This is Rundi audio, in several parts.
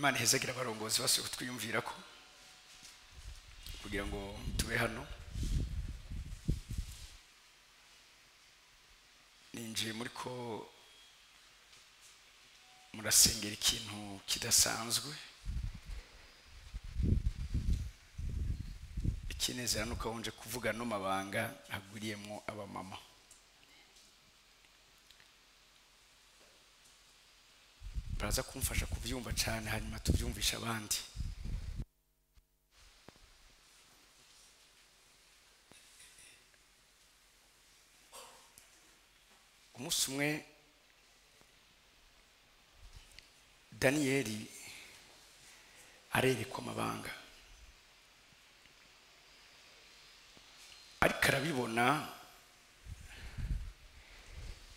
Imana ihezagira abarongozi basuye kutwiyumvira ko kugira ngo tube hano. Ninjiye muri ko murasengera ikintu kidasanzwe. Ikinezera nuko wonje kuvuga no mabanga hagwiriyemo abamama. Baraza kumfasha kubyumva cyane hanyuma tubyumvisha abandi. Umunsi umwe Daniyeli arerekwa amabanga, ariko arabibona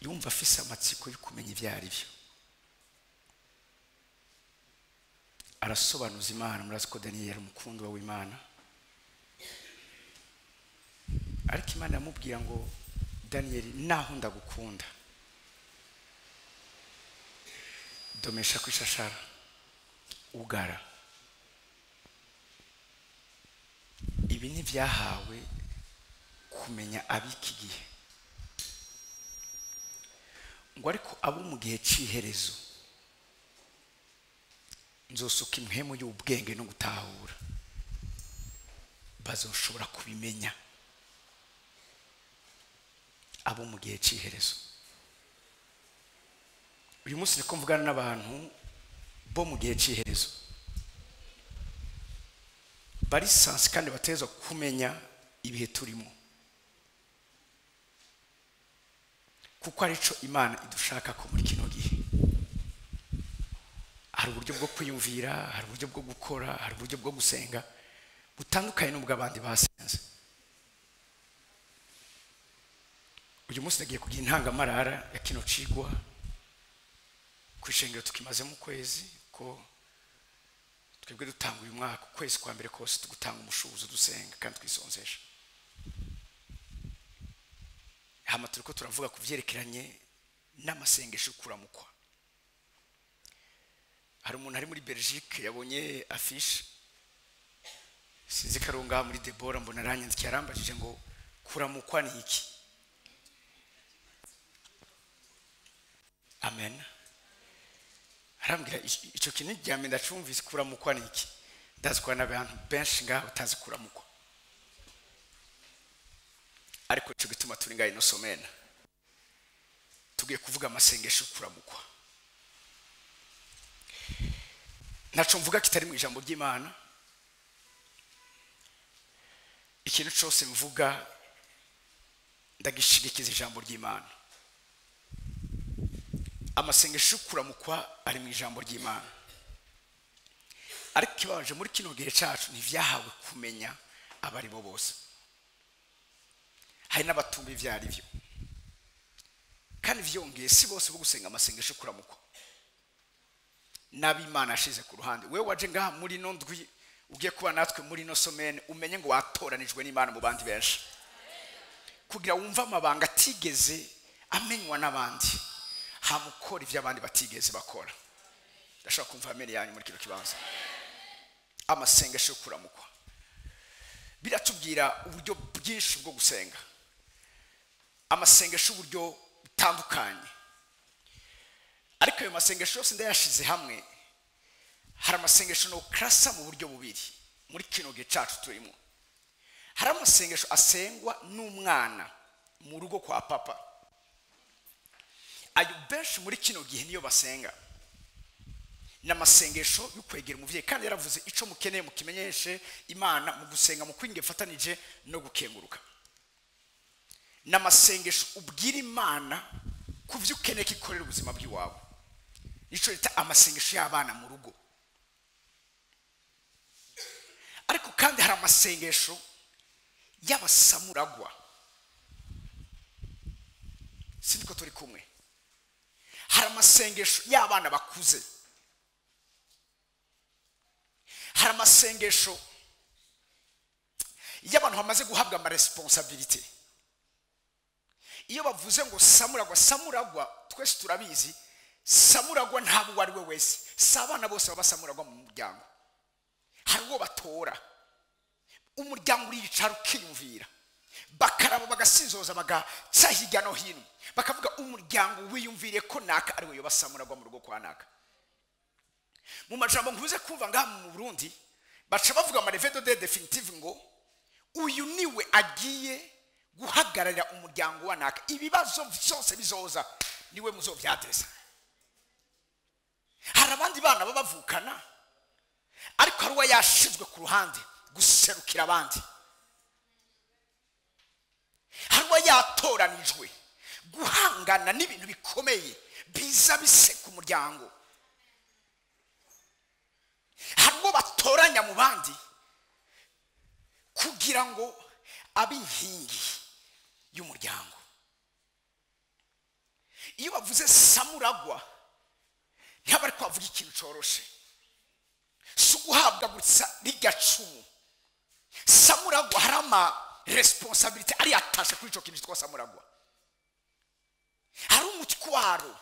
yumva afise amatsiko yo kumenya ibyo ari byo. Arasobanuza Imana. Murazi ko Daniyeli umukundwa w'Imana, ariko Imana yamubwira ngo Daniyeli, naho ndagukunda, domesha kwishashara ugara. Ibi ntibyahawe kumenya abiki gihe, ngo ariko abo mu gihe c'iherezo nzosuka impwemu y'ubwenge no gutahura, bazoshobora kubimenya. Abo mu gihe c'iherezo. Uyu munsi niko mvugana n'abantu bo mu gihe c'iherezo, bari sansi kandi batezwa kumenya ibihe turimo, kuko arico Imana idushaka ko muri kino gihe. Hari uburyo bwo kwiyumvira, hari uburyo bwo gukora, hari uburyo bwo gusenga butandukanye n'ubw'abandi basenze. Uyu munsi nagiye kugira intangamarara ya kino cigwa ku ishengero tukimazemo ukwezi, ko twebwe dutanga uyu mwaka ukwezi kwa mbere kose tugutanga umushubuzo dusenga kandi twisonzesha. Hama turiko turavuga ku vyerekeranye n'amasengesho kuramukwa. Hari umuntu ari muri Belgique yabonye affiche, sinzi karunga muri Deborah, mbona aranyandikiye arambajije ngo kuramukwa ni iki? Amen. Arambwira ico kintu ryame ndacumvise, kuramukwa ni iki? Ndazi ko n'abantu benshi ngaho batazi kuramukwa, ariko ico gituma turi ngaho ino somena tugiye kuvuga amasengesho kuramukwa. Ntaco mvuga kitari mu ijambo ry'Imana. Ikintu cyose mvuga ndagishigikiza ijambo ry'Imana. Amasengesho kuramukwa ari mu ijambo ry'Imana, ariko kibaje muri kino gihe cyacu ntivyahawe kumenya abari bo bose. Hari n'abatumba ivyari byo, kandi vyongeye si bose bo gusenga amasengesho kuramukwa. N'abimana ashize ku ruhande. Wewe waje ngaha muri no ndwi ugiye kuba natwe muri no somene, umenye ngo watoranijwe n'Imana mu bandi benshi, kugira wumva amabanga atigeze amenywa n'abandi, hamukora ivyo abandi batigeze bakora. Ndashaka kumva amene yanyu muri kino kibanza. Amasengesho kuramukwa biratubwira uburyo bwinshi bwo gusenga, amasengesho uburyo butandukanye, ariko ayo masengesho yose ndayashize hamwe. Hari amasengesho no krasa mu buryo bubiri muri kino gihe cyacu turimo. Hari amasengesho asengwa n'umwana mu rugo kwa papa. Ayo benshi muri kino gihe niyo basenga, n'amasengesho yo kwegera umuvyeyi, kandi yaravuze ico mukeneye mukimenyeshe Imana mu gusenga, mu kwinge fatanije no gukenguruka. N'amasengesho ubwira Imana kuvyo ukeneye kikorera ubuzima bw'iwawe, nico yita amasengesho y'abana mu rugo. Ariko kandi hari amasengesho y'abasamuragwa, sindiko turi kumwe. Hari amasengesho y'abana bakuze, hari amasengesho y'abantu bamaze guhabwa ama responsabilité. Iyo bavuze ngo samuragwa, samuragwa twese turabizi, Samuragwa ntabwo ari we wese, si abana bose baba samuragwa mu muryango. Hari uwo batora, umuryango uricara ukiyumvira, bakaraba bagasinzoza bagaca hirya no hino, bakavuga umuryango wiyumviriye ko naka ari we yoba samuragwa mu rugo kwa naka. Mu majambo nkuze kumva ngaha mu Burundi baca bavuga ama levée de définitive ngo uyu niwe agiye guhagararira umuryango wa naka, ibibazo byose bizoza niwe muzovyadresa. Hari abandi bana babavukana ariko hari uwo yashizwe ku ruhande guserukira abandi, hari uwo yatoranijwe guhangana n'ibintu bikomeye biza biseka umuryango, hari uwo batoranya mu bandi kugira ngo abe inkingi y'umuryango. Iyo bavuze samuragwa ntaba ariko bavuga ikintu coroshe, si uguhabwa gusa rigacumu. Samuragwa hari ama responsabilité ari atashe kuri ico kintu cyitwa samuragwa, hari umutwaro.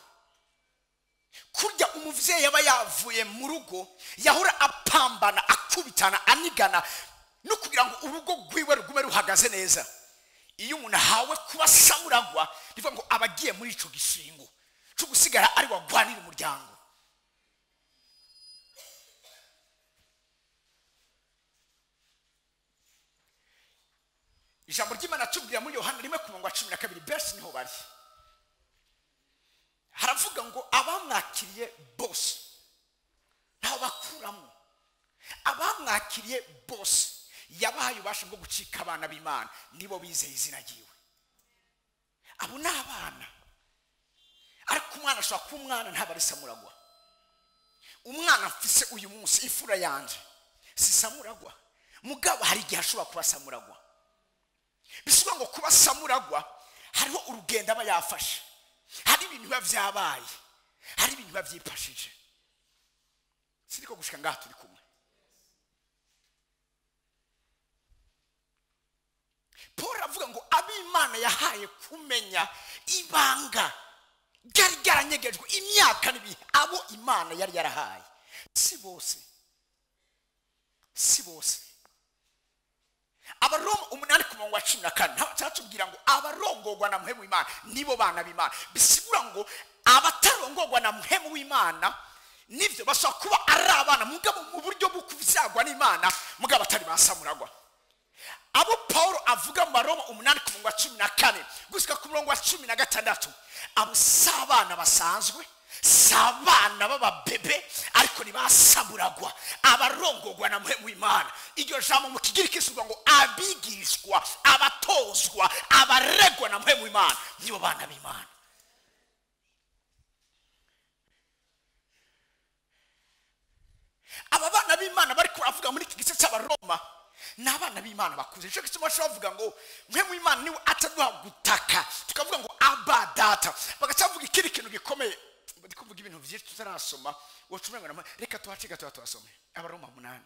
Kurya umuvyeyi aba yavuye mu rugo yahora apambana akubitana anigana no kugira ngo urugo rwiwe rugume ruhagaze neza. Iyo umuntu ahawe kuba samuragwa bivuga ngo abagiye muri ico gishingo cyo gusigara ari wagwanira umuryango. Ijambo ry'Imana tubwira muri Yohana 1:12 bese niho bari, haravuga ngo abamwakiriye bose ntaho bakuramo. Abamwakiriye bose yabahaye ububasha bwo gucika abana b'Imana, nibo bizeye izina ryiwe. Abo ni abana, ariko umwana ashobora kuba umwana ntabwo ari samuragwa. Umwana mfise uyu munsi ifura yanje si samuragwa, mugabo hari igihe ashobora kuba samuragwa. Bisubira ngo kuba samuragwa hariho urugendo aba yafashe, hari ibintu biba vyabaye, hari ibintu biba vyipashije. Siriko gushika ngaha turi kumwe. Paul avuga ngo ab'Imana yahaye kumenya ibanga ryari ryaranyegejwe imyaka n'ibihe, abo Imana yari yarahaye si bose, si bose. Abaroma 8:14 cyatubwira ngo abarongorwa na muhemu w'Imana nibo bana b'Imana. Bisigura ngo abatarongorwa na muhemu w'Imana nivyo bashobora kuba ari abana mugabo mu buryo bwo kuvyagwa n'Imana, mugabo atari basamuragwa. Abo Paul avuga mu Baroma 8:14 gushika ku 16, abo si abana basanzwe, si abana b'ababebe, ariko ni basamuragwa, abarongorwa na muhemu w'Imana. Iryo jambo mu Kigiriki rivuga ngo abigishwa, abatozwa, abaregwa na muhemu w'Imana nibo bana b'Imana. Aba bana b'Imana bari kuravuga muri iki gice cy'Abaroma ni abana b'Imana bakuze. Nicyo gituma bavuga ngo muhemu w'Imana niwe ataduha gutaka, tukavuga ngo aba data, bagaca bavuga ikindi kintu gikomeye. Ndi kuvuga ibintu byinshi tutarasoma, wocumenga reka tuhace gato tuhasome. Abaroma 8.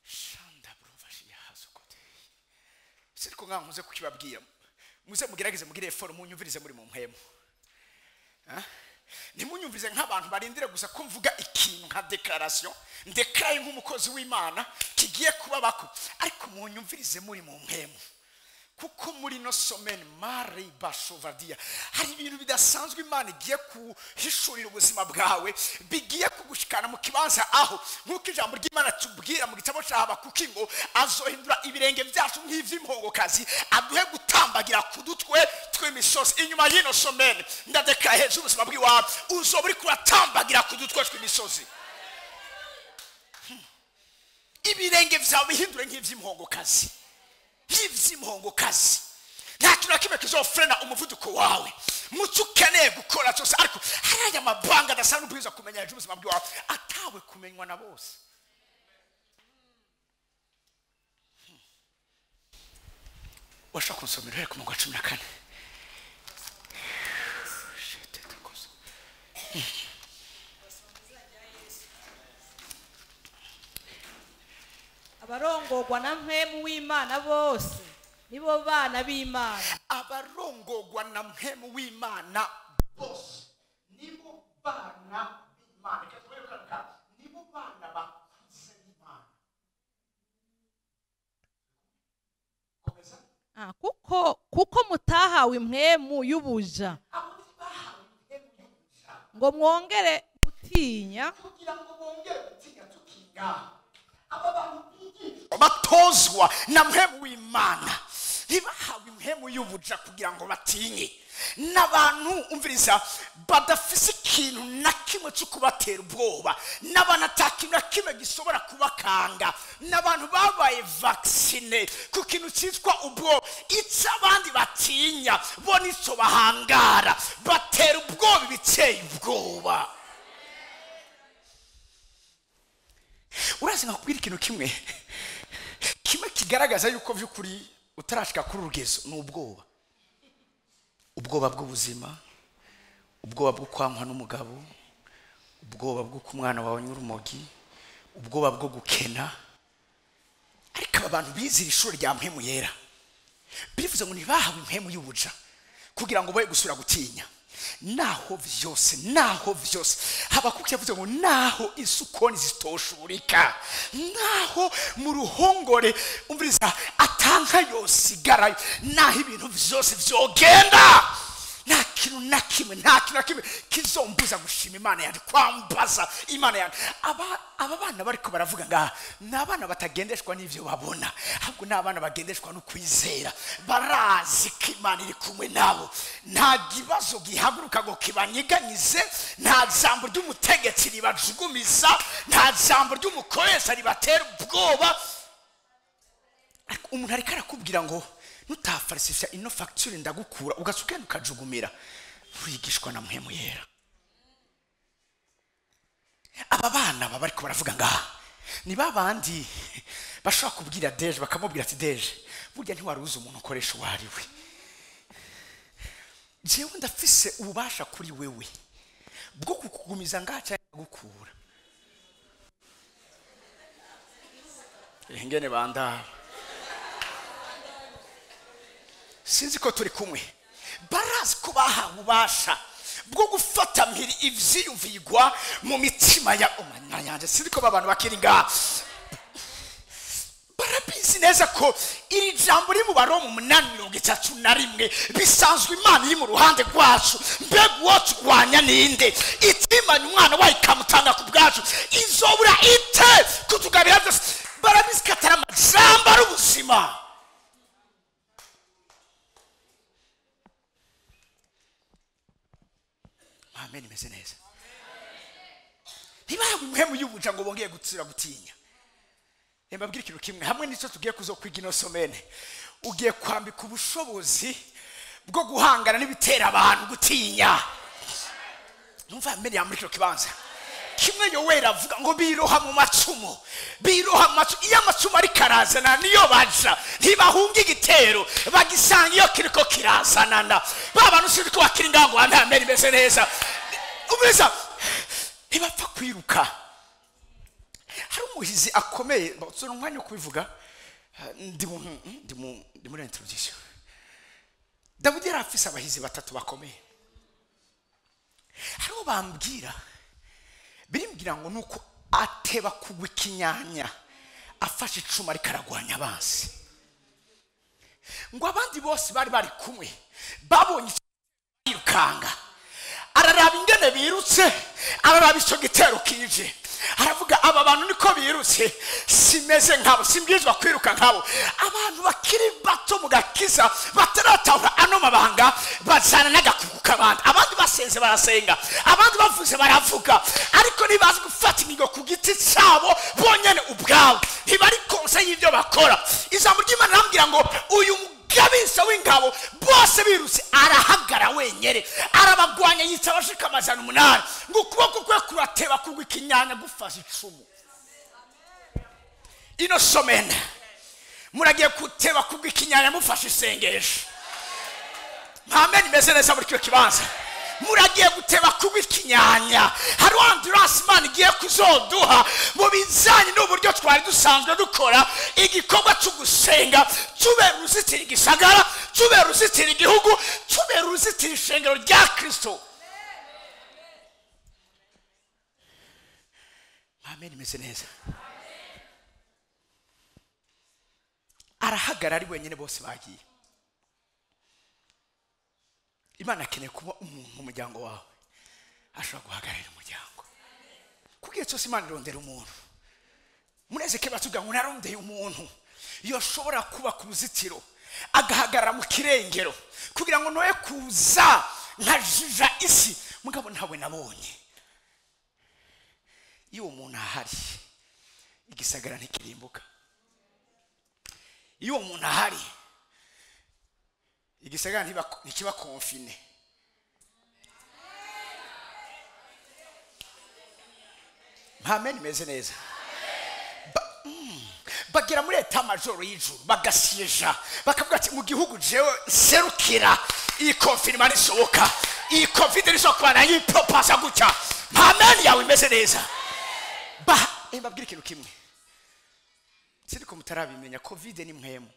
Shanda bruvashi yahazukote. Siriko ngaho muze kukibabwira, muze mugerageze mugire effort munyumvirize muri mu mpemu. Ntimunyumvirize nk'abantu barindira gusa ko mvuga ikintu nka declaration, ndeclare nk'umukozi w'Imana kigiye kubabako, ariko munyumvirize muri mu mpemu. Kuko muri no semaine mari bashovadia hari ibintu bidasanzwe Imana igiye kuhishurira ubuzima bwawe, bigiye kugushikana mu kibanza aho nkuko ijambo ry'Imana tubwira mu gitabo cya Habakuki ngo azohindura ibirenge byacu nk'ivy'impongokazi, aduhe gutambagira ku dutwe tw'imisozi. Inyuma y'ino semaine ndadekara hejuru ubuzima bw'iwawe uzoba uri kuratambagira ku dutwe tw'imisozi. Ibirenge byawe bihindure nk'ivy'impongokazi, nk'ivy'impongokazi. Nta kintu na kimwe kizofrena umuvuduko wawe muco ukeneye gukora cyose, ariko hari aya mabanga adasanzwe ubwiza kumenya hejuru ubuzima bwawe atawe kumenywa na bose. Washaka kunsomera uhere ku murongo wa 14. Abarongorwa na mpemu w'Imana bose nibo bana b'Imana. Abarongorwa na mpemu w'Imana bose. bana b'Imana. Reka twerekane nibo bana bakuze b'Imana. Komeza. Kuko mutahawe impwemu y'ubuja ngo mwongere gutinya, kugira ngo bongere gutinya tukinga. Aba bantu bigishwa batozwa na mpwemu w'Imana ntibahawe impwemu y'ubuja kugira ngo batinye. N'abantu umviriza badafise ikintu na kimwe cyo kubatera ubwoba, n'abantu ata kintu na kimwe gishobora kubakanga, n'abantu babaye vaccine ku kintu cyitwa ubwoba. Icyo abandi batinya bo nicyo bahangara, batera ubwoba ibiteye ubwoba. Urazi nkakubwira ikintu kimwe kigaragaza yuko by'ukuri utarashika kuri urugezo ni ubwoba. Ubwoba bw'ubuzima, ubwoba bwo kwankwa n'umugabo, ubwoba bwo kumwana wawe nyurumogi, ubwoba bwo gukena. Ariko aba bantu bizira ishuri rya mpemu yera bivuze ngo ntibahawe impemu y'ubuja kugira ngo boye gusubira gutinya. Naho vyose, naho vyose Habakuki yavuze ngo naho isukoni zitoshurika, naho mu ruhongore umviriza atanka yosigarayo, naho ibintu vyose vyogenda, nta kintu na kimwe, nta kintu na kimwe kizombuza gushima Imana yanjye, kwambaza Imana yanjye. Aba bana bariko baravuga ngaha ni abana batagendeshwa n'ivyo babona, ahubwo ni abana bagendeshwa no kwizera. Barazi ko Imana iri kumwe nabo, nta kibazo gihaguruka ngo kibanyiganyize, nta jambo ry'umutegetsi ribajugumiza, nta jambo ry'umukoresha ribatera ubwoba. Ariko umuntu ariko arakubwira ngo nutafarisisha ino facture ndagukura, ugaca ugenda ukajugumira. Wigishwa na mpemu yera. Aba bana baba bariko baravuga ngaha ni babandi bashobora kubwira Deje, bakamubwira ati Deje burya ntiwaruzi umuntu ukoresha uwo ari we, jewe ndafise ububasha kuri wewe bwo kukugumiza ngaha cyangwa gukura. Ingene bandaba sinzi ko turi kumwe. Barazi ko bahawe ububasha bwo gufata mpiri ivyiyumvigwa mu mitima ya omanya yanje. Sinzi ko abantu bakiri ngaha barabizi neza ko iri jambo riri mu Baroma 8:31 bisanzwe Imana iri mu ruhande rwacu. Mbega uwo turwanya ninde? Itimanye umwana wayo ikamutanga ku bwacu, izobura ite kutugabira byose? Barabizi ko atari amajambo, ari ubuzima. Amen, imeze neza. Ntibahawe impwemu y'ubuja ngo bongeye gutsira gutinya. Mbabwira ikintu kimwe hamwe n'icyo tugiye kuzokwiga ino somene, ugiye kwambika ubushobozi bwo guhangana n'ibitera abantu gutinya. Numva amen ya muri kino kibanza. Kimwe Yoweri avuga ngo biroha mu macumu, biroha mu macumu. Iyo amacumu ariko arazana niyo baja, ntibahunga igitero, bagisanga iyo kiriko kirazanana. Ba bantu sinzi ko bakiri ngaho ngo amen imeze neza. Umeza ntibapfa kwiruka. Hari umuhizi akomeye, tuzona umwanya wo kubivuga, ndi muri introduction. Dawidi yari afise abahizi batatu bakomeye. Hari uwo bambwira, birimbwira ngo nuko ateba kugwa ikinyanya afashe icuma ariko aragwanya abansi. Ngo abandi bose bari bari kumwe babonye yirukanga, araraba ingene birutse, araraba ico gitero kije, aravuga aba bantu niko birutse, simeze nkabo, simbwirizwa kwiruka nkabo. Abantu bakiri bato mu gakiza bataratahura ano mabanga bazana n'agakuku k'abandi. Abandi basenze barasenga, abandi bavuze baravuga, ariko ntibazi gufata ingingo ku giti cyabo bonyene ubwabo, ntibari konse y'ibyo bakora. Ijambo ry'Imana rambwira ngo uyu mugabisa w'ingabo bose birutse arahagara wenyere, arabagwanya, yica abashika 800, ngo ukuboko kwe kurateba kugwa ikinyanya gufashe icumu. Ino somene muragiye kuteba kugwa ikinyanya mufashe isengesho. Amen imeze neza muri kino kibanza. Muragiye guteba kugwa ikinyanya. Hari endurance Imana igiye kuzoduha mu bijanye n'uburyo twari dusanzwe dukora igikorwa cyo gusenga, tubera uruzitiro igisagara, tubera uruzitiro igihugu, tubera uruzitiro ishengero rya Kristo. Amen, imeze neza. Arahagara ari wenyine, bose bagiye. Imana akeneye kuba umuntu mu muryango wawe ashobora guhagararira umuryango. Kuko igihe cyose Imana irondera umuntu, munezeke batubwira ngo narondeye umuntu yoshobora kuba ku ruzitiro agahagarara mu kirengero kugira ngo noye kuza nkajija isi, mugabo ntawe nabonye. Iyo uwo muntu ahari igisagara ntikirimbuka. Iyo uwo muntu ahari igisagara ntikiba confine. Amen, imeze neza. Bagera muri eta majoro y'ijuru bagasieja, bakavuga ati mu gihugu jewe serukira iyi confinement isohoka, iyi covid isohoka nayipropasa gutya. Amen yawe imeze neza. Mbabwira ikintu kimwe, siriko mutarabimenya, covid ni mpwemu,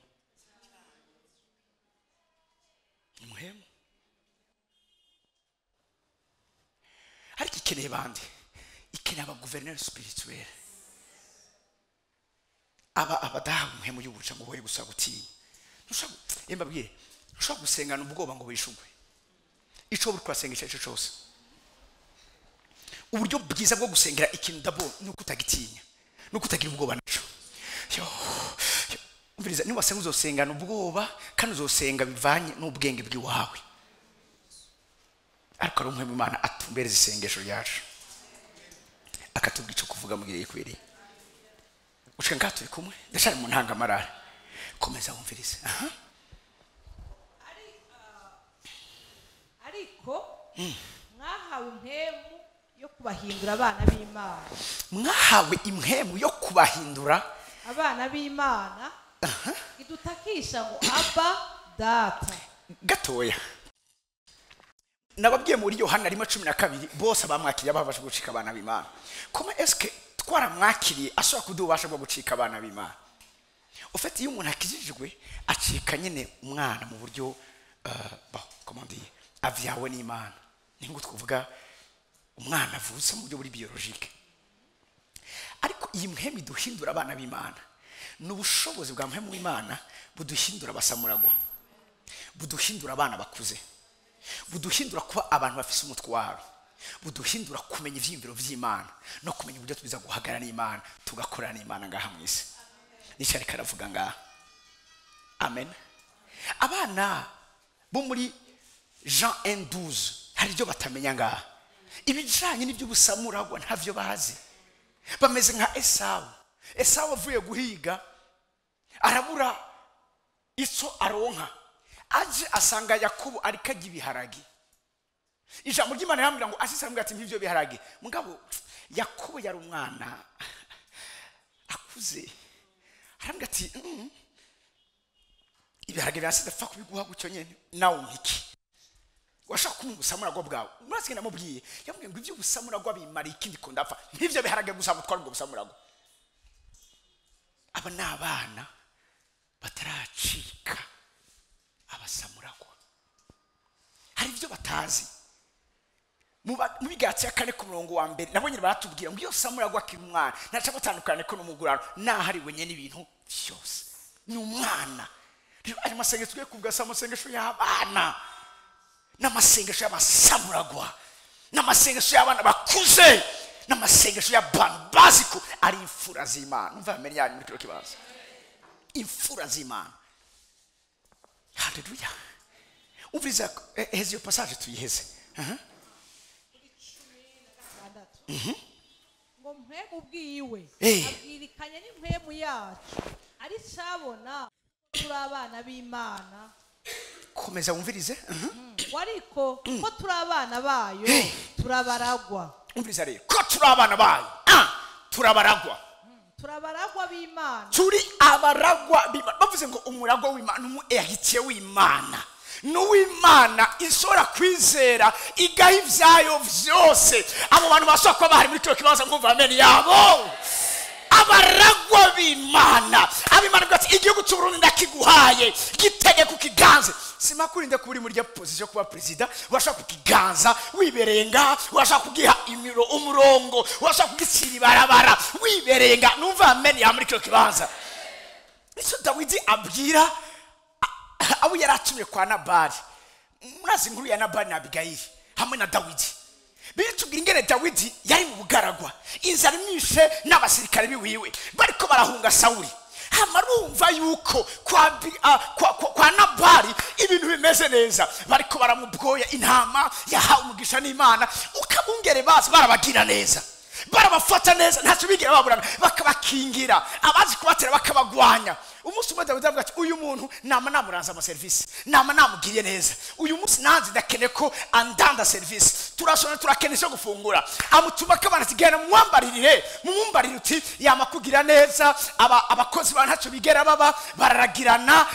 ni mpwemu. Ariko ikeneye bande? Ikeneye aba gouverneur spirituel, aba abadaha mpwemu y'ubuca ngo boye gusa gutinya. Mbabwire, ntushobora gusengana ubwoba ngo wishugwe. Ico buri kwasenga icyo cyose, uburyo bwiza bwo gusengera ikintu dabo nuko utagitinya, nuko utagira ubwoba naco. Umviriza, niba wasenga uzosengana ubwoba kandi uzosenga bivanye n'ubwenge bw'iwawe. Ariko ari umwe mu Imana atumbereza isengesho ryacu, akatubwira ico kuvuga mu gihe gikwiriye. Ushaka ngaha turi kumwe, ndashaka mu ntangamarara. Komeza wumvirize. Ariko mwahawe impemu yo kubahindura abana b'Imana. Mwahawe impemu yo kubahindura abana b'Imana, idutakisha ngo Abba Data. Gatoya nababwiye muri Yohana 1:12 bose abamwakiriye babasha gucika abana b'Imana. Koma eske twaramwakiriye ashobora kudubasha bwo gucika abana b'Imana? Ufite iyo umuntu akijijwe acika nyine umwana mu buryo comment dire, avyawe n'Imana. Ni ngo tkuvuga umwana avutse mu buryo buri biologique. Ariko iyi mpemu iduhindura abana b'Imana ni ubushobozi bwa mpemu w'Imana buduhindura abasamuragwa, buduhindura abana bakuze, buduhindura kuba abantu bafise umutwaro, buduhindura kumenya ivyiyumviro vy'Imana no kumenya uburyo tubiza guhagarara n'Imana, tugakorana n'Imana ngaha mu isi. Nicyo ariko aravuga ngaha. Amen. Abana bo muri Jean 1:12 hari ibyo batamenya ngaha. Ibijanye n'iby'ubusamuragwa ntavyo bazi. Bameze nka Esawu. Esawu avuye guhiga arabura ico aronka, aje asanga Yakobo ariko ajya ibiharagi. Ijambo ry'Imana riramubwira ngo asise, aramubwira ati mpivyo biharagi. Mugabo Yakobo yari umwana akuze, arambwira ati ibiharagi byasize apfa kubiguha gutyo nyene, nawe umpiki washaka kumva ubusamuragwa bwawe. Murazi namubwiye, yamubwiye ngo ivyo ubusamuragwa bimara ikindi ko ndapfa, mpivyo biharage gusa mutwara ubwo busamuragwa. Aba ni abana bataracika abasamuragwa, hari ibyo batazi. Mu Bigatsi ya 4:1 nabo nyine baratubwira ngo iyo samuragwa akiri umwana ntaca gutandukana ko n'umugurano nahariwe nyene ibintu byose, ni umwana. Rero ayo masengesho tugiye kuvuga si amasengesho y'abana, n'amasengesho y'abasamuragwa, n'amasengesho y'abana bakuze, n'amasengesho y'abantu bazi ko ari imfura z'Imana. Umva amenye yanyu muri kino kibazo, imfura z'Imana. Haleluya. Umviriza heze iyo passage tuyiheze. Ngo mpemu bwiwe abwirikanye n'impemu yacu ari cabona turi abana b'Imana. Komeza wumvirize. Wariko ko turi abana bayo turabaragwa. Umviriza rero ko turi abana bayo, turabaragwa, turabaragwa b'Imana, turi abaragwa b'Imana. Bavuze ngo umuragwa w'Imana, umu héritier w'Imana, n'uw'Imana ishobora kwizera igaha ivyayo vyose. Abo bantu bashobora kuba bahari muri kino kibanza, nkumva amen yabo. Abaragwa b'Imana, ab'Imana bwati igihugu cy'u Burundi ndakiguhaye, gitege ku kiganze. Simakurinde kuba uri muri rya position kuba president, washaka kukiganza wibereye nga, washaka kugiha imiro umurongo, washaka kugitsira ibarabara wibereye nga. Numva amen ya muri kino kibanza. Nicyo Dawidi abwira abo yaratumye kwa Nabali. Murazi inkuru ya Nabali na Abigayili hamwe na Dawidi. Biritubwira ingene Dawidi yari mu bugaragwa, inzara imwishe n'abasirikare biwiwe bariko barahunga Sawuli. Hamarumva yuko kwa Nabali ibintu bimeze neza, bariko baramubwoya intama yahawe umugisha n'Imana, ukabungere bazi barabagira neza, barabafata neza, ntacyo bigira baburana, bakabakingira abazi kubatera bakabagwanya. Umunsi umwe Dawidi avuga ati uyu muntu nama namuranza ama service, nama namugiriye neza, uyu munsi nanze ndakene ko andanda service, turashona turakene cyo gufungura. Amutuma kabana ati genda mumwambaririre, mumumbarire uti yama kugira neza, abakozi ba ntacyo bigera baba bararagirana,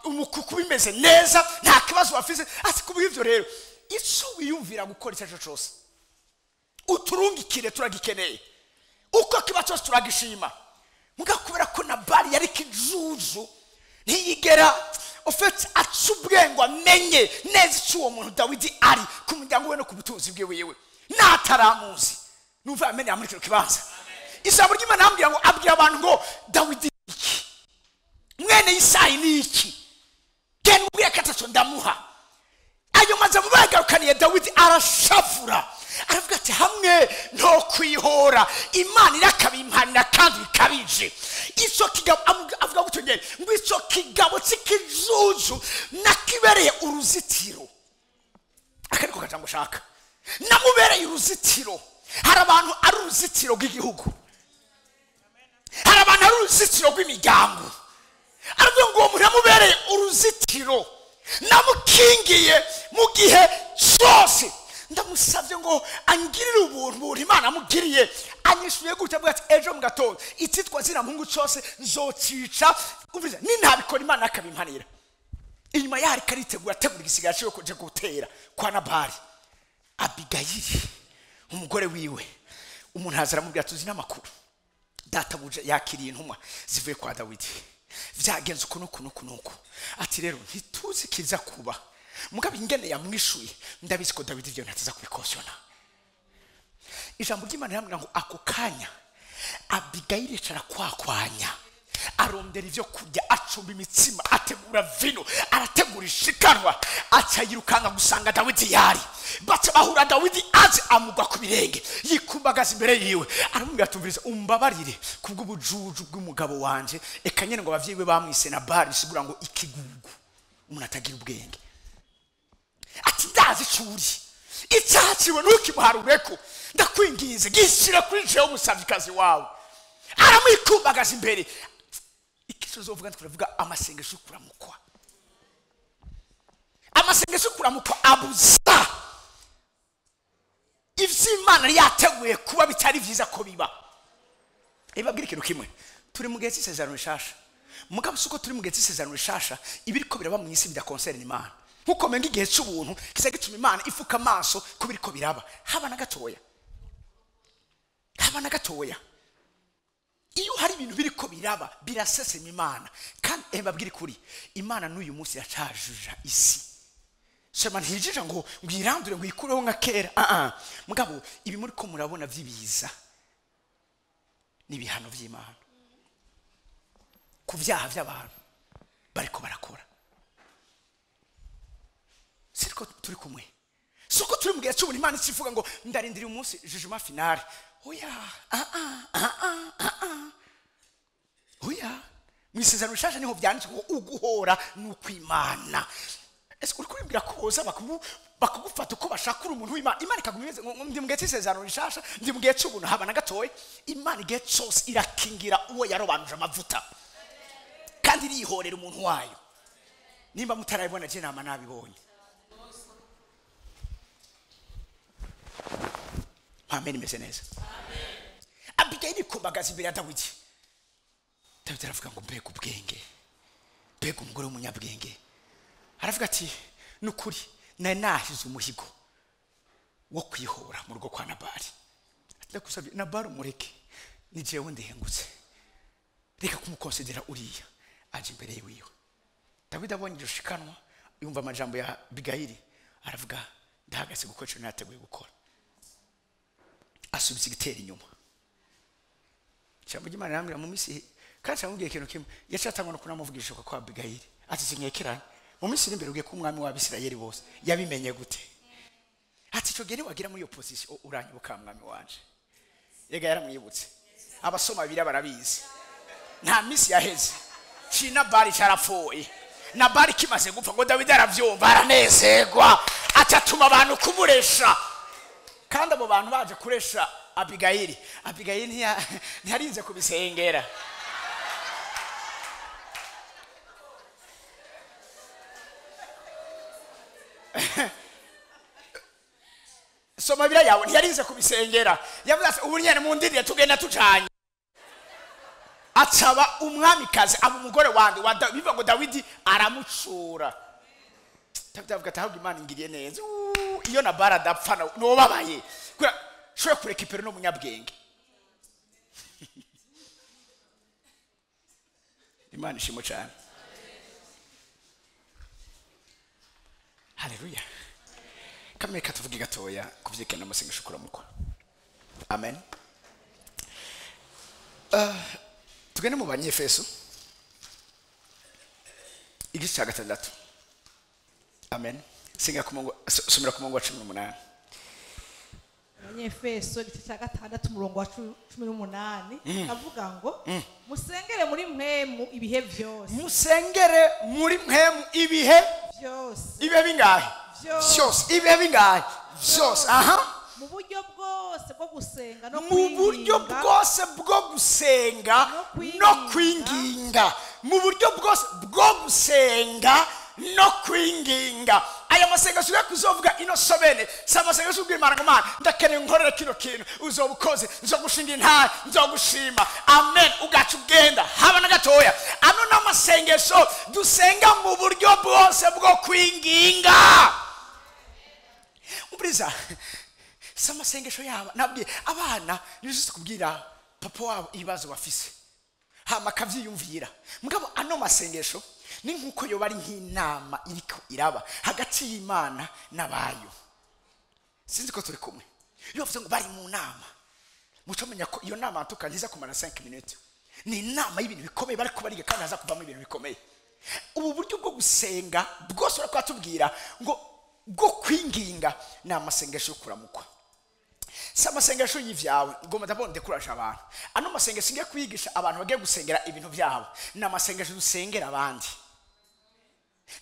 umukuku bimeze neza, nta kibazo bafise. Ati kubw'ivyo rero ico wiyumvira gukora icyo cyose uturungikire, turagikeneye, uko kiba cyose turagishima. Muga kubera ko Nabali yari kijuju, ntiyigera ofete acubwengwa amenye neza ico uwo muntu Dawidi ari ku muryango we no ku butunzi bwe wiwe nataramuzi. Numva amenye muri kino kibanza. Ijambo ry'Imana ambwira ngo abwira abantu ngo Dawidi iki, mwene Isayi ni iki, genda ubwire ko ataco ndamuha. Ayo maze mubagarukaniye Dawidi arashavura, aravuga ati hamwe nto kwihora, Imana irakabimpanira kandi bikabije. Ico kigabo avuga gutyo nyene ngo ico kigabo c'ikijuju nakibereye uruzitiro. Akariko kajambo shaka namubereye uruzitiro. Hari abantu ari uruzitiro rw'igihugu, hari abantu ari uruzitiro rw'imiryango. Aravuga ngo uwo muntu namubereye uruzitiro, namukingiye mu gihe cyose, ndamusabye ngo angirire ubuntu Imana amugiriye. Anyishuye gutya avuga ati ejo mu gatondo ititwa zina muhungu cyose nzocica, umviriza nintabikora Imana akabimpanira. Inyuma yari karitegura ategura igisigara cyo kuja gutera kwa Nabali. Abigayili umugore wiwe, umuntu aza aramubwira tuzi n'amakuru, databuja yakiriye intumwa zivuye kwa Dawidi, vyagenze uku nuku nuku nuku. Ati rero ntituzi kiza kuba, mugabo ingene yamwishuye ndabizi ko Dawidi ibyo ntataza kubikosiyona. Ijambo ry'Imana riramubwira ngo ako kanya Abigayili icara kwakwanya, arondera ivyo kurya, acumba imitsima, ategura vino, arategura ishikanwa, aca yirukanga gusanga Dawidi yari. Baca bahura Dawidi aje amugwa ku birenge, yikumbagaza imbere yiwe, aramubwira ati umviriza umbabarire kubw'ubujuju bw'umugabo wanje. Eka nyene ngo abavyeyi be bamwise Nabali, bisigura ngo ikigugu, umuntu atagira ubwenge. Ati ndazi icuri, icyaciwe ntukimuharureko, ndakwinginze gishyira kuri jewe umusavikazi wawe. Aramwikumbagaza imbere. Ikizovuga turavuga amasengesho kuramukwa, amasengesho kuramukwa abuza ivyo Imana yateguye kuba bitari vyiza ko biba. Ibabwira ikintu kimwe, turi mu gihe cy'isezerano rishasha. Mugabo suko turi mu gihe cy'isezerano rishasha, ibiriko biraba mu isi bidaconcerne Imana. Nkuko menga igihe cy'ubuntu kiza gituma Imana ifuka amaso kubiriko biraba, haba na gatoya, haba na gatoya. Iyo hari ibintu biriko biraba birasesema Imana. Kandi mbabwire kuri Imana n'uyu munsi yacajuja isi. Sema ntijija ngo ngirandure ngo ikureho nka kera. Mugabo ibi muri ko murabona vyibiza nibihano vy'Imana ku vyaha vy'abantu bariko barakora. Siriko turi kumwe, siko turi mu gihe cy'ubuntu Imana ikivuga ngo ndarindira umunsi jugement final. Oya, oya, mu isezerano rishasha niho vyanditswe ngo uguhora n'ukwimana. Ese uri kurimbwira ko boza bakugufata uko bashaka uri umuntu w'Imana, Imana ikaguma imeze ngo ndi mu gihe cy'isezerano rishasha, ndi mu gihe cy'ubuntu haba na gatoya. Imana igihe cyose irakingira uwo yarobanuje amavuta, kandi irihorera umuntu wayo. Nimba mutarabibona je nama nabibonye. Amen, imeze neza. Abigayili kumbagaza imbere ya Dawidi. Dawidi aravuga ngo mbega ubwenge, mbega umugore w'umunyabwenge. Aravuga ati nukuri nari nahize umuhigo wo kwihora mu rugo kwa Nabali. Ndakusabye Nabali umureke, ni jewe ndihengutse, reka kumukonsidera uriya aje imbere yiwe. Dawidi abonye iryo shikanwa Yumva amajambo ya Abigayili aravuga ndahagaze gukora icyo nateguye gukora. Asubiza igitero inyuma. Ijambo ry'Imana rirambwira mu minsi kandi amubwiye ikintu kimwe yacatangwa no kunamuvugisha kwa Abigayili ati sinkekeranye mu minsi iri imbere ugiye kuba umwami w'Abisirayeli bose. Yabimenye gute? Ati ico gihe wagira muri iyo position uranyibuka mwami wanje. Yega yaramwibutse. Abasoma bibiri barabizi. Nta minsi yaheze Cina bari carapfuye. Na bari kimaze gupfa ngo Dawidi aravyumva aranezerwa atatuma abantu kumuresha. Kandi abo bantu baje kuresha Abigayili. Abigayili ntiyarinze kubisengera. Soma bira yawe ntiyarinze kubisengera. Yavuze ati ubu nyene mundiriye tugenda tujanye. Acaba umwamikazi aba umugore wande wa bivuga ngo Dawidi aramucura. Dawidi avuga ati ahubwo Imana ingiriye neza. Iyo Nabali adapfa nobabaye. Kubera shobora kureka ipero no munyabwenge. Imana ishimwe cyane. Haleluya. Kamwe katuvuge gatoya kuvyekana amasengesho kuramukwa. Amen. Tugende mu Banyefeso igice cya 6. Amen. Singa ku somera ku murongo wa 18. Abanyefeso igice cya 6 umurongo wa 18 avuga ngo musengere muri mpwemu ibihe byose. Musengere muri mpwemu ibihe byose. Ibihe bingahe? Byose. Ibihe bingahe? Byose. Aha. Mu buryo bwose bwo gusenga no kwinginga. Mu buryo bwose bwo gusenga no kwinginga. Mu buryo bwose bwo gusenga no kwinginga. Aya masengesho yo kuzovuga ino sobene si amasengesho y'Imana ngo Mana ndakeneye nkorera kino kintu uzobukoze nzogushinga intare nzogushima. Amen. Ugaca ugenda haba na gatoya. Ano n'amasengesho dusenga mu buryo bwose bwo kwinginga. Umbriza si amasengesho yaba nabwiye abana nijuse kubwira papa wabo ibibazo bafise hama akavyiyumvira. Mugabo ano masengesho ni nkuko yoba ari nk'inama iriko iraba hagati y'Imana n'abayo. Sinzi ko turi kumwe. Iyo bavuze ngo bari mu nama mucomenya ko iyo nama tukangiza kumara 5 minutes. Ni inama y'ibintu bikomeye bari kubariga kandi haza kuvamo ibintu bikomeye. Ubu buryo bwo gusenga bwose urakwatubwira ngo bwo kwinginga ni amasengesho yo kuramukwa. Si amasengesho y'ivyawe ngoma ndabona ndekuraje abantu. Ano masengesho ngiye kwigisha abantu bagiye gusengera ibintu byabo. Ni amasengesho dusengera abandi.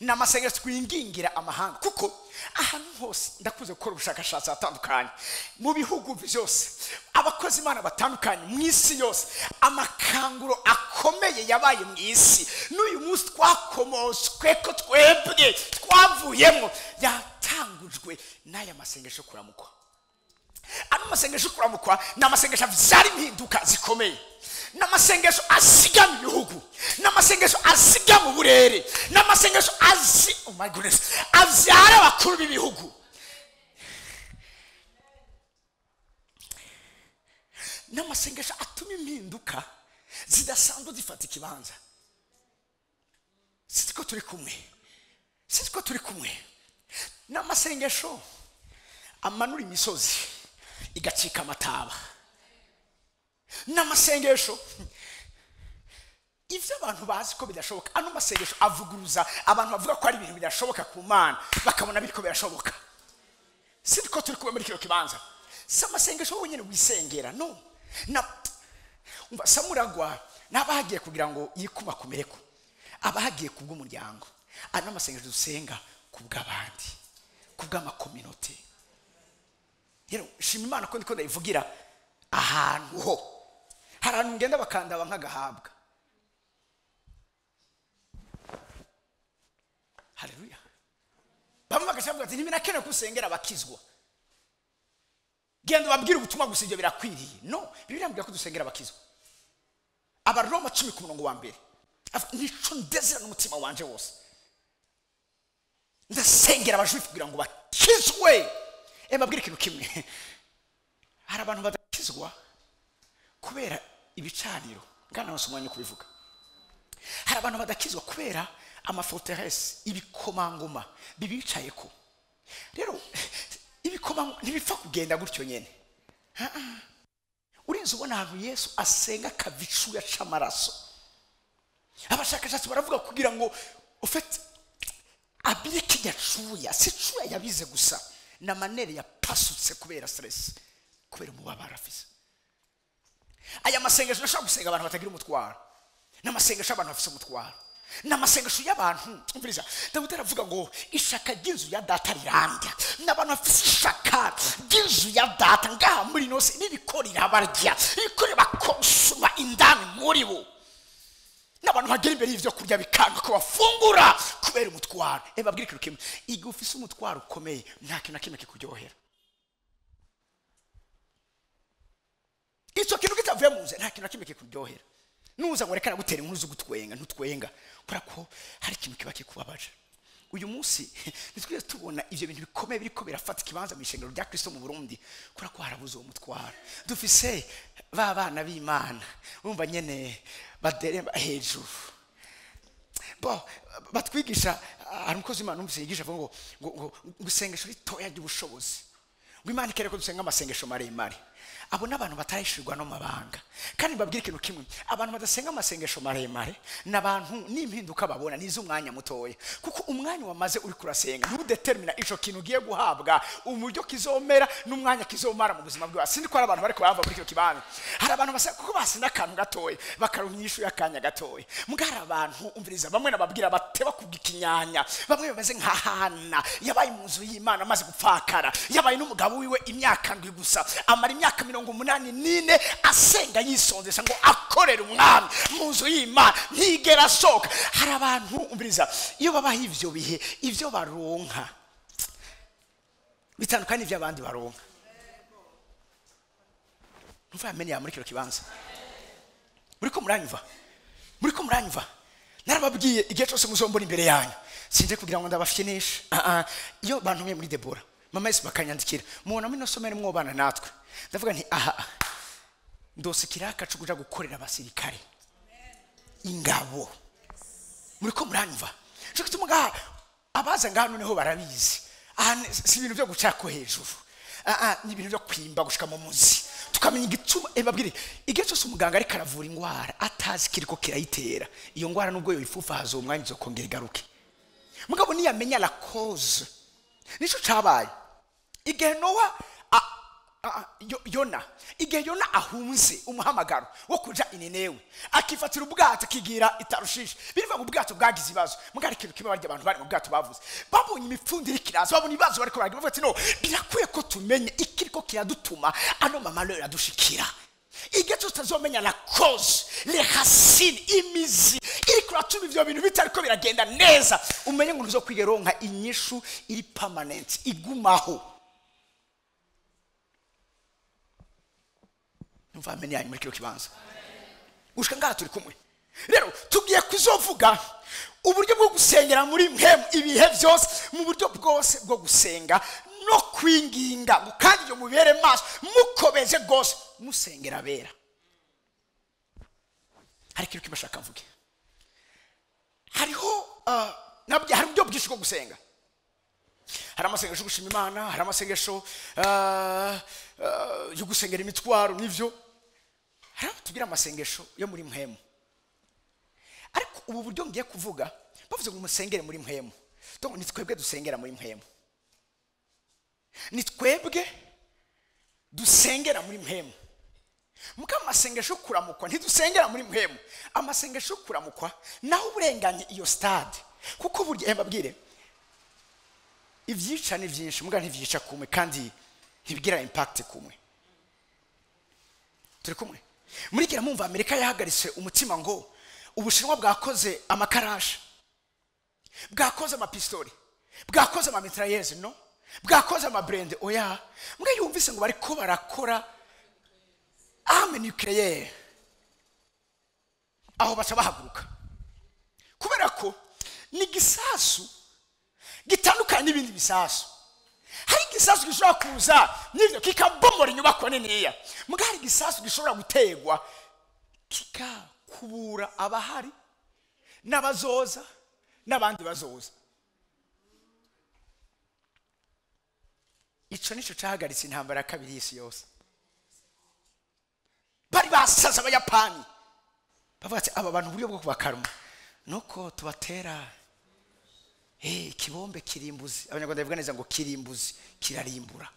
Ni amasengesho twingingira amahanga. Kuko ahantu hose ndakuze gukora ubushakashatsi atandukanye mu bihugu byose abakozi Imana batandukanye mu isi yose amakanguro akomeye yabaye mu isi n'uyu munsi twakomoswe ko twebwe twavuyemo yatangujwe n'aya masengesho kuramukwa. Ano masengesho kuramukwa ni amasengesho avyara impinduka zikomeye. Ni amasengesho asiga mu bihugu, ni amasengesho asiga mu burere, ni amasengesho oh my goodness, avyara abakuru b'ibihugu. Ni amasengesho atuma impinduka zidasanzwe zifata ikibanza. Sinzi ko turi kumwe. Sinzi ko turi kumwe. Ni amasengesho amanura imisozi igacika amataba. N'amasengesho ivyo abantu bazi ko bidashoboka. Ano masengesho avuguruza abantu bavuga ko ari ibintu bidashoboka ku Mana bakabona biriko birashoboka. Sinzi ko turi kumwe muri kino kibanza. Si amasengesho wowe nyene wisengera no. Na umva Samuragwa nabahagiye kugira ngo yikuma kumereko. Abahagiye kubw'umuryango. Ano masengesho dusenga kubw'abandi, kubw'amakominote. Rero shima Imana ko ndiko ndayivugira ahantu ho. Hari ahantu ngenda bakandaba nk'agahabwa. Haleluya. Bamwe bagashavuga ati ntibinakenewe kusengera abakizwa. Genda ubabwire ubutumwa gusa ibyo birakwiriye. No, Bibiliya imbwira ko dusengera abakizwa. Abaroma 10 ku murongo wa mbere. Nico ndezera n'umutima wanje wose. Ndasengera abajuifu kugira ngo bakizwe. Mbabwire ikintu kimwe. Hari abantu badakizwa kubera ibicaniro. Ngana nose umwanya kubivuga. Hari abantu badakizwa kubera Amaforteresse, ibikomangoma bibicayeko. Rero ibikomangoma ntibipfa kugenda gutyo nyene. Urinze ubona ahantu Yesu asenga akava icuya c'amaraso. Abashakashatsi baravuga kugira ngo ufite abire kijya cuya, si cuya yabize gusa, na manere yapasutse kubera stress, kubera umubabaro afise. Aya masengesho nashobora gusenga abantu batagira umutwaro, n'amasengesho abantu bafise umutwaro, n'amasengesho y'abantu. Umviriza, Dawidi aravuga ngo ishaka ry'inzu ya data rirandya. N'abantu bafise ishaka ry'inzu ya data ngaha muri ino si ririko rirabarya, ririko ribakonsuma indani muri bo. N'abantu bagera imbere y'ivyo kurya bikanga ko bafungura kubera umutwaro. Babwire ikintu kimwe, igihe ufise umutwaro ukomeye nta kintu na kimwe kikuryohera. Icyo kintu kitavuye mu nzu nta kintu na kimwe kikuryohera. Nuza ngo reka nagutera inkuru zo gutwenga, ntutwenga kubera ko hari ikintu kiba kikubabaje. Uyu munsi nitwiye tubona ivyo bintu bikomeye biriko birafata ikibanza mu ishengero rya Kristo mu Burundi kubera ko harabuze uwo mutwaro. Dufise ba bana b'Imana urumva nyene baderemba hejuru. Bo batwigisha, hari umukozi w'Imana numvise yigisha avuga ngo ngo isengesho ritoya ry'ubushobozi, ngo Imana ikere ko dusenga amasengesho maremare. Abo n'abantu batarishirwa no mabanga. Kandi babwire ikintu kimwe, abantu badasenga amasengesho maremare n'abantu n'impinduka babona niz'umwanya mutoya, kuko umwanya wamaze uri kurasenga ntudetermina ico kintu ugiye guhabwa, umuryo kizomera n'umwanya kizomara mu buzima bwawe. Sindi ko ari abantu bariko bava muri kino kibanza, hari abantu basa kuko basinda akantu gatoya bakaronka inyishu y'akanya gatoya. Mugara abantu umviriza, bamwe nababwira bateba kugikinyanya, bamwe bameze nka Hana yabaye mu nzu y'Imana amaze gupfakara, yabaye n'umugabo wiwe imyaka ndwi gusa, amara imyaka 84 asenga yisonzesha ngo akorere umwami mu nzu y'Imana, ntigera asohoka. Hari abantu umviriza, iyo babaha ivyo bihe ivyo baronka bitandukanye n'ivyo abandi baronka. Numva yamenye ya muri kino kibanza. Muriko muranyumva? Muriko muranyumva? Narababwiye igihe cyose muzombona imbere yanyu, sinje kugira ngo ndabafyinishe. Iyo bantumye muri Debora, mama Yesu bakanyandikira, mubona muri no somere mwobana natwe, ndavuga nti aha ndose kiraka cyo kuja gukorera abasirikare ingabo. Muriko muranyumva? Cyo gituma ngaha abaza ngaha noneho barabizi, aha si ibintu byo gucako hejuru, ni ibintu byo kwimba gushika mu muzi tukamenya igituma. Babwire igihe cyose umuganga ariko aravura ingwara atazi kiriko kirayitera, iyo ngwara nubwo yoyifufa hazo umwanya izokongera igaruke. Mugabo niyamenya la cause. Nico cabaye igihe Nowa Yona, igihe Yona ahunze umuhamagaro wo kuja Ninewe, akifatira ubwato akigira itarushisha. Birivuga ngo ubwato bwagize ibibazo, mugari ikintu kimwe barya abantu bari mu bwato bavuze, babonye imipfundire ikiraza, babonye ibibazo bariko baragira, bavuga ati no birakwiye ko tumenye ikiriko kiradutuma ano mamalheur adushikira. Igihe tutazomenya la cause, les racines, imizi iriko iratuma ivyo bintu bitariko biragenda neza, umenye ngo ntuzokwigeronka inyishu iri permanent igumaho. Numva ameni yanyu muri kino kibanza. Gushika ngaha turi kumwe. Rero tugiye kuzovuga uburyo bwo gusengera muri mpemu ibihe byose, mu buryo bwose bwo gusenga no kwinginga, kandi iyo mubere maso mukobeje gose musengera bera. Hari ikintu kimwe ashaka mvuge. Hariho nabyo hari uburyo bwinshi bwo gusenga. Hari amasengesho yo gushima Imana, hari amasengesho yo gusengera imitwaro n'ivyo. Hari tubwira amasengesho yo muri mpemu. Ariko ubu buryo ngiye kuvuga bavuze ngo musengere muri mpemu. Donc ni twebwe dusengera muri mpemu. Ni twebwe dusengera muri mpemu. Muka amasengesho kuramukwa ntidusengera muri mpemu. Amasengesho kuramukwa naho uburenganye iyo stade, kuko burya mbabwire ivyica ni vyinshi muga ntivyica kumwe kandi ntibigira impact kumwe. Turi kumwe. Muri kira mumva Amerika yahagaritse umutima ngo Ubushinwa bwakoze amakarasha, bwakoze amapistori, bwakoze amamitrailleuses, no bwakoze amabrende. Oya, mbwa yumvise ngo bariko barakora arme nucléaire, aho baca bahaguruka kubera ko ni gisasu gitandukanye n'ibindi bisasu. Hari igisasu gishobora kuza n'ivyo kikabomora inyubako niniya, muga hari igisasu gishobora gutegwa kikakubura abahari n'abazoza n'abandi bazoza. Ico nico cahagaritse intambara ya kabiri y'isi yose. Bari basaza abayapani bavuga ati aba bantu uburyo bwo kubakaruma nuko tubatera ikibombe kirimbuzi. Abanyarwanda bavuga neza ngo kirimbuzi kirarimbura.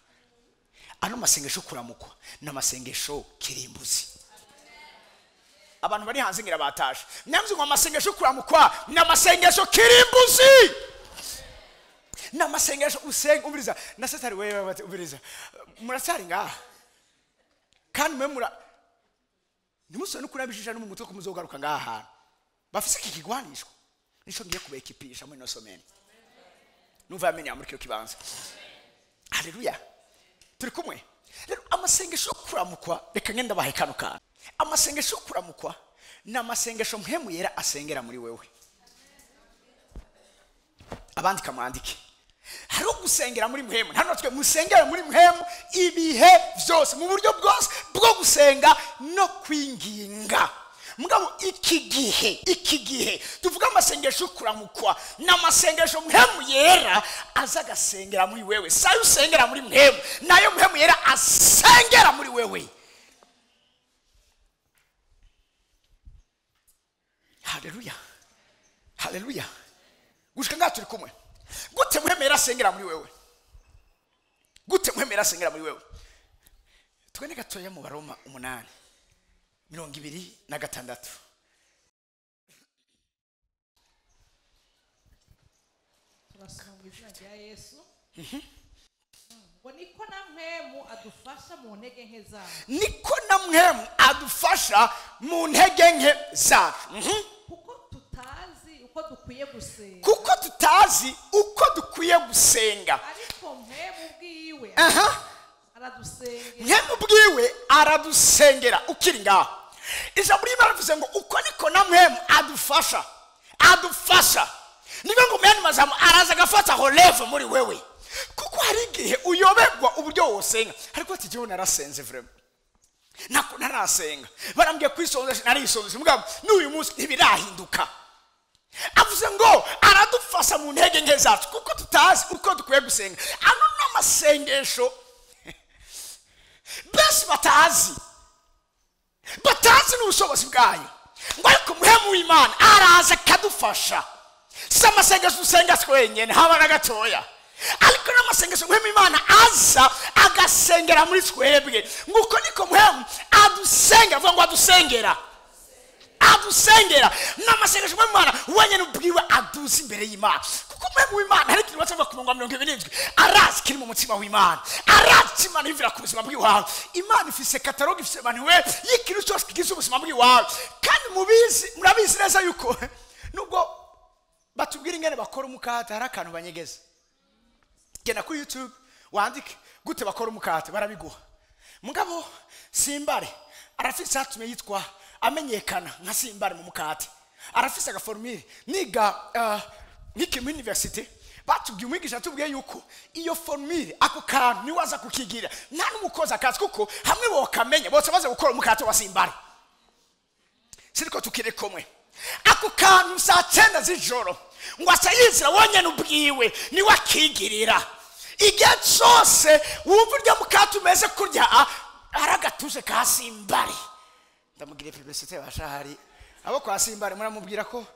Ano masengesho kuramukwa n'amasengesho kirimbuzi. Abantu bari hanze ngira batashe namzi ngo amasengesho kuramukwa n'amasengesho kirimbuzi. N'amasengesho usenga ubiriza na satari wewe bati ubiriza murasari ngaha kandi mwe mura nimusone kurabijisha no mu mutwe kumuzogaruka ngaha hantu bafise iki kigwanishwa nico ngiye kubekipisha muri no somene numva yamenya muri kyo kibanza. Haleluya, turi kumwe. Rero amasengesho kuramukwa, reka ngenda bahe kano kantu. Amasengesho kuramukwa n'amasengesho mpemu yera asengera muri wewe. Abandi kamwandike hari gusengera muri muhemu, hano twe musengera muri muhemu ibihe vyose mu buryo bwose bwo gusenga no kwinginga. Mugabo iki gihe tuvuga amasengesho kuramukwa n'amasengesho muhemu yera azagasengera muri wewe. Sayo usengera muri muhemu nayo muhemu yera asengera muri wewe. Haleluya, haleluya. Gushika ngaha turi kumwe. Gute muhemu yera asengera muri wewe? Gute muhemu yera asengera muri wewe? Twende gatoya mu Baroma 8:26. Turasoma mu izina rya Yesu. Ngo niko na mpemu adufasha mu ntege nke zacu. Niko na mpemu adufasha mu ntege nke zacu. Kuko tutazi uko dukwiye gusenga. Kuko tutazi uko dukwiye gusenga. Ariko mpemu ubwiwe aradusengera. Mpemu ubwiwe aradusengera. Ukiri ngaho ijambo ry'Imana rivuze ngo uko niko na mpemu adufasha. Adufasha. Niba ngo mpemu mazamu araza agafata releve muri wewe. Kuko hari igihe uyoberwa uburyo wosenga. Ariko ati jewe narasenze vraiment. Nako narasenga. Barambwiye kwisonza narisonza. Mugabo n'uyu munsi ntibirahinduka. Avuze ngo aradufasha mu ntege nke zacu kuko tutazi uko dukwiye gusenga. Ano n'amasengesho bese batazi n'ubushobozi bwayo. Ngo ariko muhemu w'Imana araza akadufasha. Si amasengesho usenga twenyene haba na gatoya, ariko n'amasengesho muhemu w'Imana aza agasengera muri twebwe. Nguko niko muhemu adusenga, avuga ngo adusengera. Adusengera n'amasengesho muhemu w'Imana wenyene ubwiwe aduza imbere y'Imana. Kuko muhemu w'Imana hari ikintu bacavuga ku murongo wa 27, arazi kiri mu mutima w'Imana, arazi Imana yivira ku buzima bw'iwawe. Imana ifise katalogue, ifise manuel y'ikintu cyose kigize ubuzima bw'iwawe. Kandi mubizi, murabizi neza yuko nubwo batubwira ingene bakora umukate hari akantu banyegeza. Genda kuri YouTube wandike gute bakora umukate barabiguha. Mugabo Simbare arafise atume yitwa amenyekana nka Simbare mu mukate. Arafise agaformule niga nkiki mu university batubwiye umwigisha atubwiye yuko iyo formule ako kantu ni waza kukigira nta n'umukozi akazi kuko hamwe bokamenya bose baze gukora umukate wa Simbare. Siriko tukire komwe. Ako kantu saa 9 z'ijoro ngo asayizira wonyene ubwiwe ni wakigirira. Igihe cyose wumva urya mukate umeze kurya aragatuje ka Simbare. Ndamubwira publicité bashahari abo kwa Simbare muramubwira ko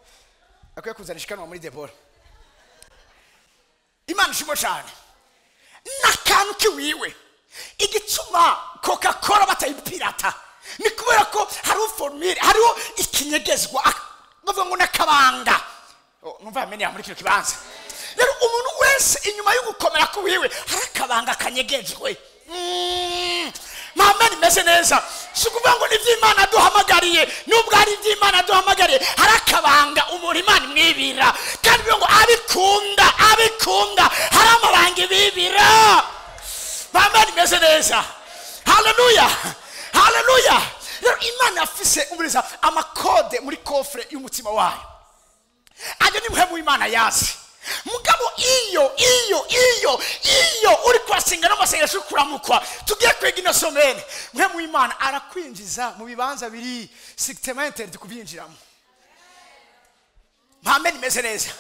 akwiye kuzana ishikanwa muri Debora. Imana ishimwe cyane. N'akantu kiwiwe igituma Coca-Cola batayipirata ni kubera ko hariho formule, hariho ikinyegezwa bavuga ngo n'akabanga. Numva yamenye muri kino kibanza. Rero umuntu wese inyuma yo gukomera kuwiwe hari akabanga kanyegejwe. Mama nimeze neza. Si ukuvuga ngo ni iby'Imana duhamagariye, nubwo ari iby'Imana duhamagariye hari akabanga umuntu Imana imwibira. Kandi bivuga ngo abikunda, abikunda hari amabanga ibibira. Mama nimeze neza. Haleluya, haleluya. Rero Imana afise umuriza amakode muri kofre y'umutima wayo. Aje ni muhemu w'Imana yazi. Mugabo iyo iyo iyo iyo uri kwasenga n'amasengesho kuramukwa tugiye kwiga ino somene, muhemu w'Imana arakwinjiza mu bibanza biri strictement interdit kubyinjiramo. Mpame nimeze neza.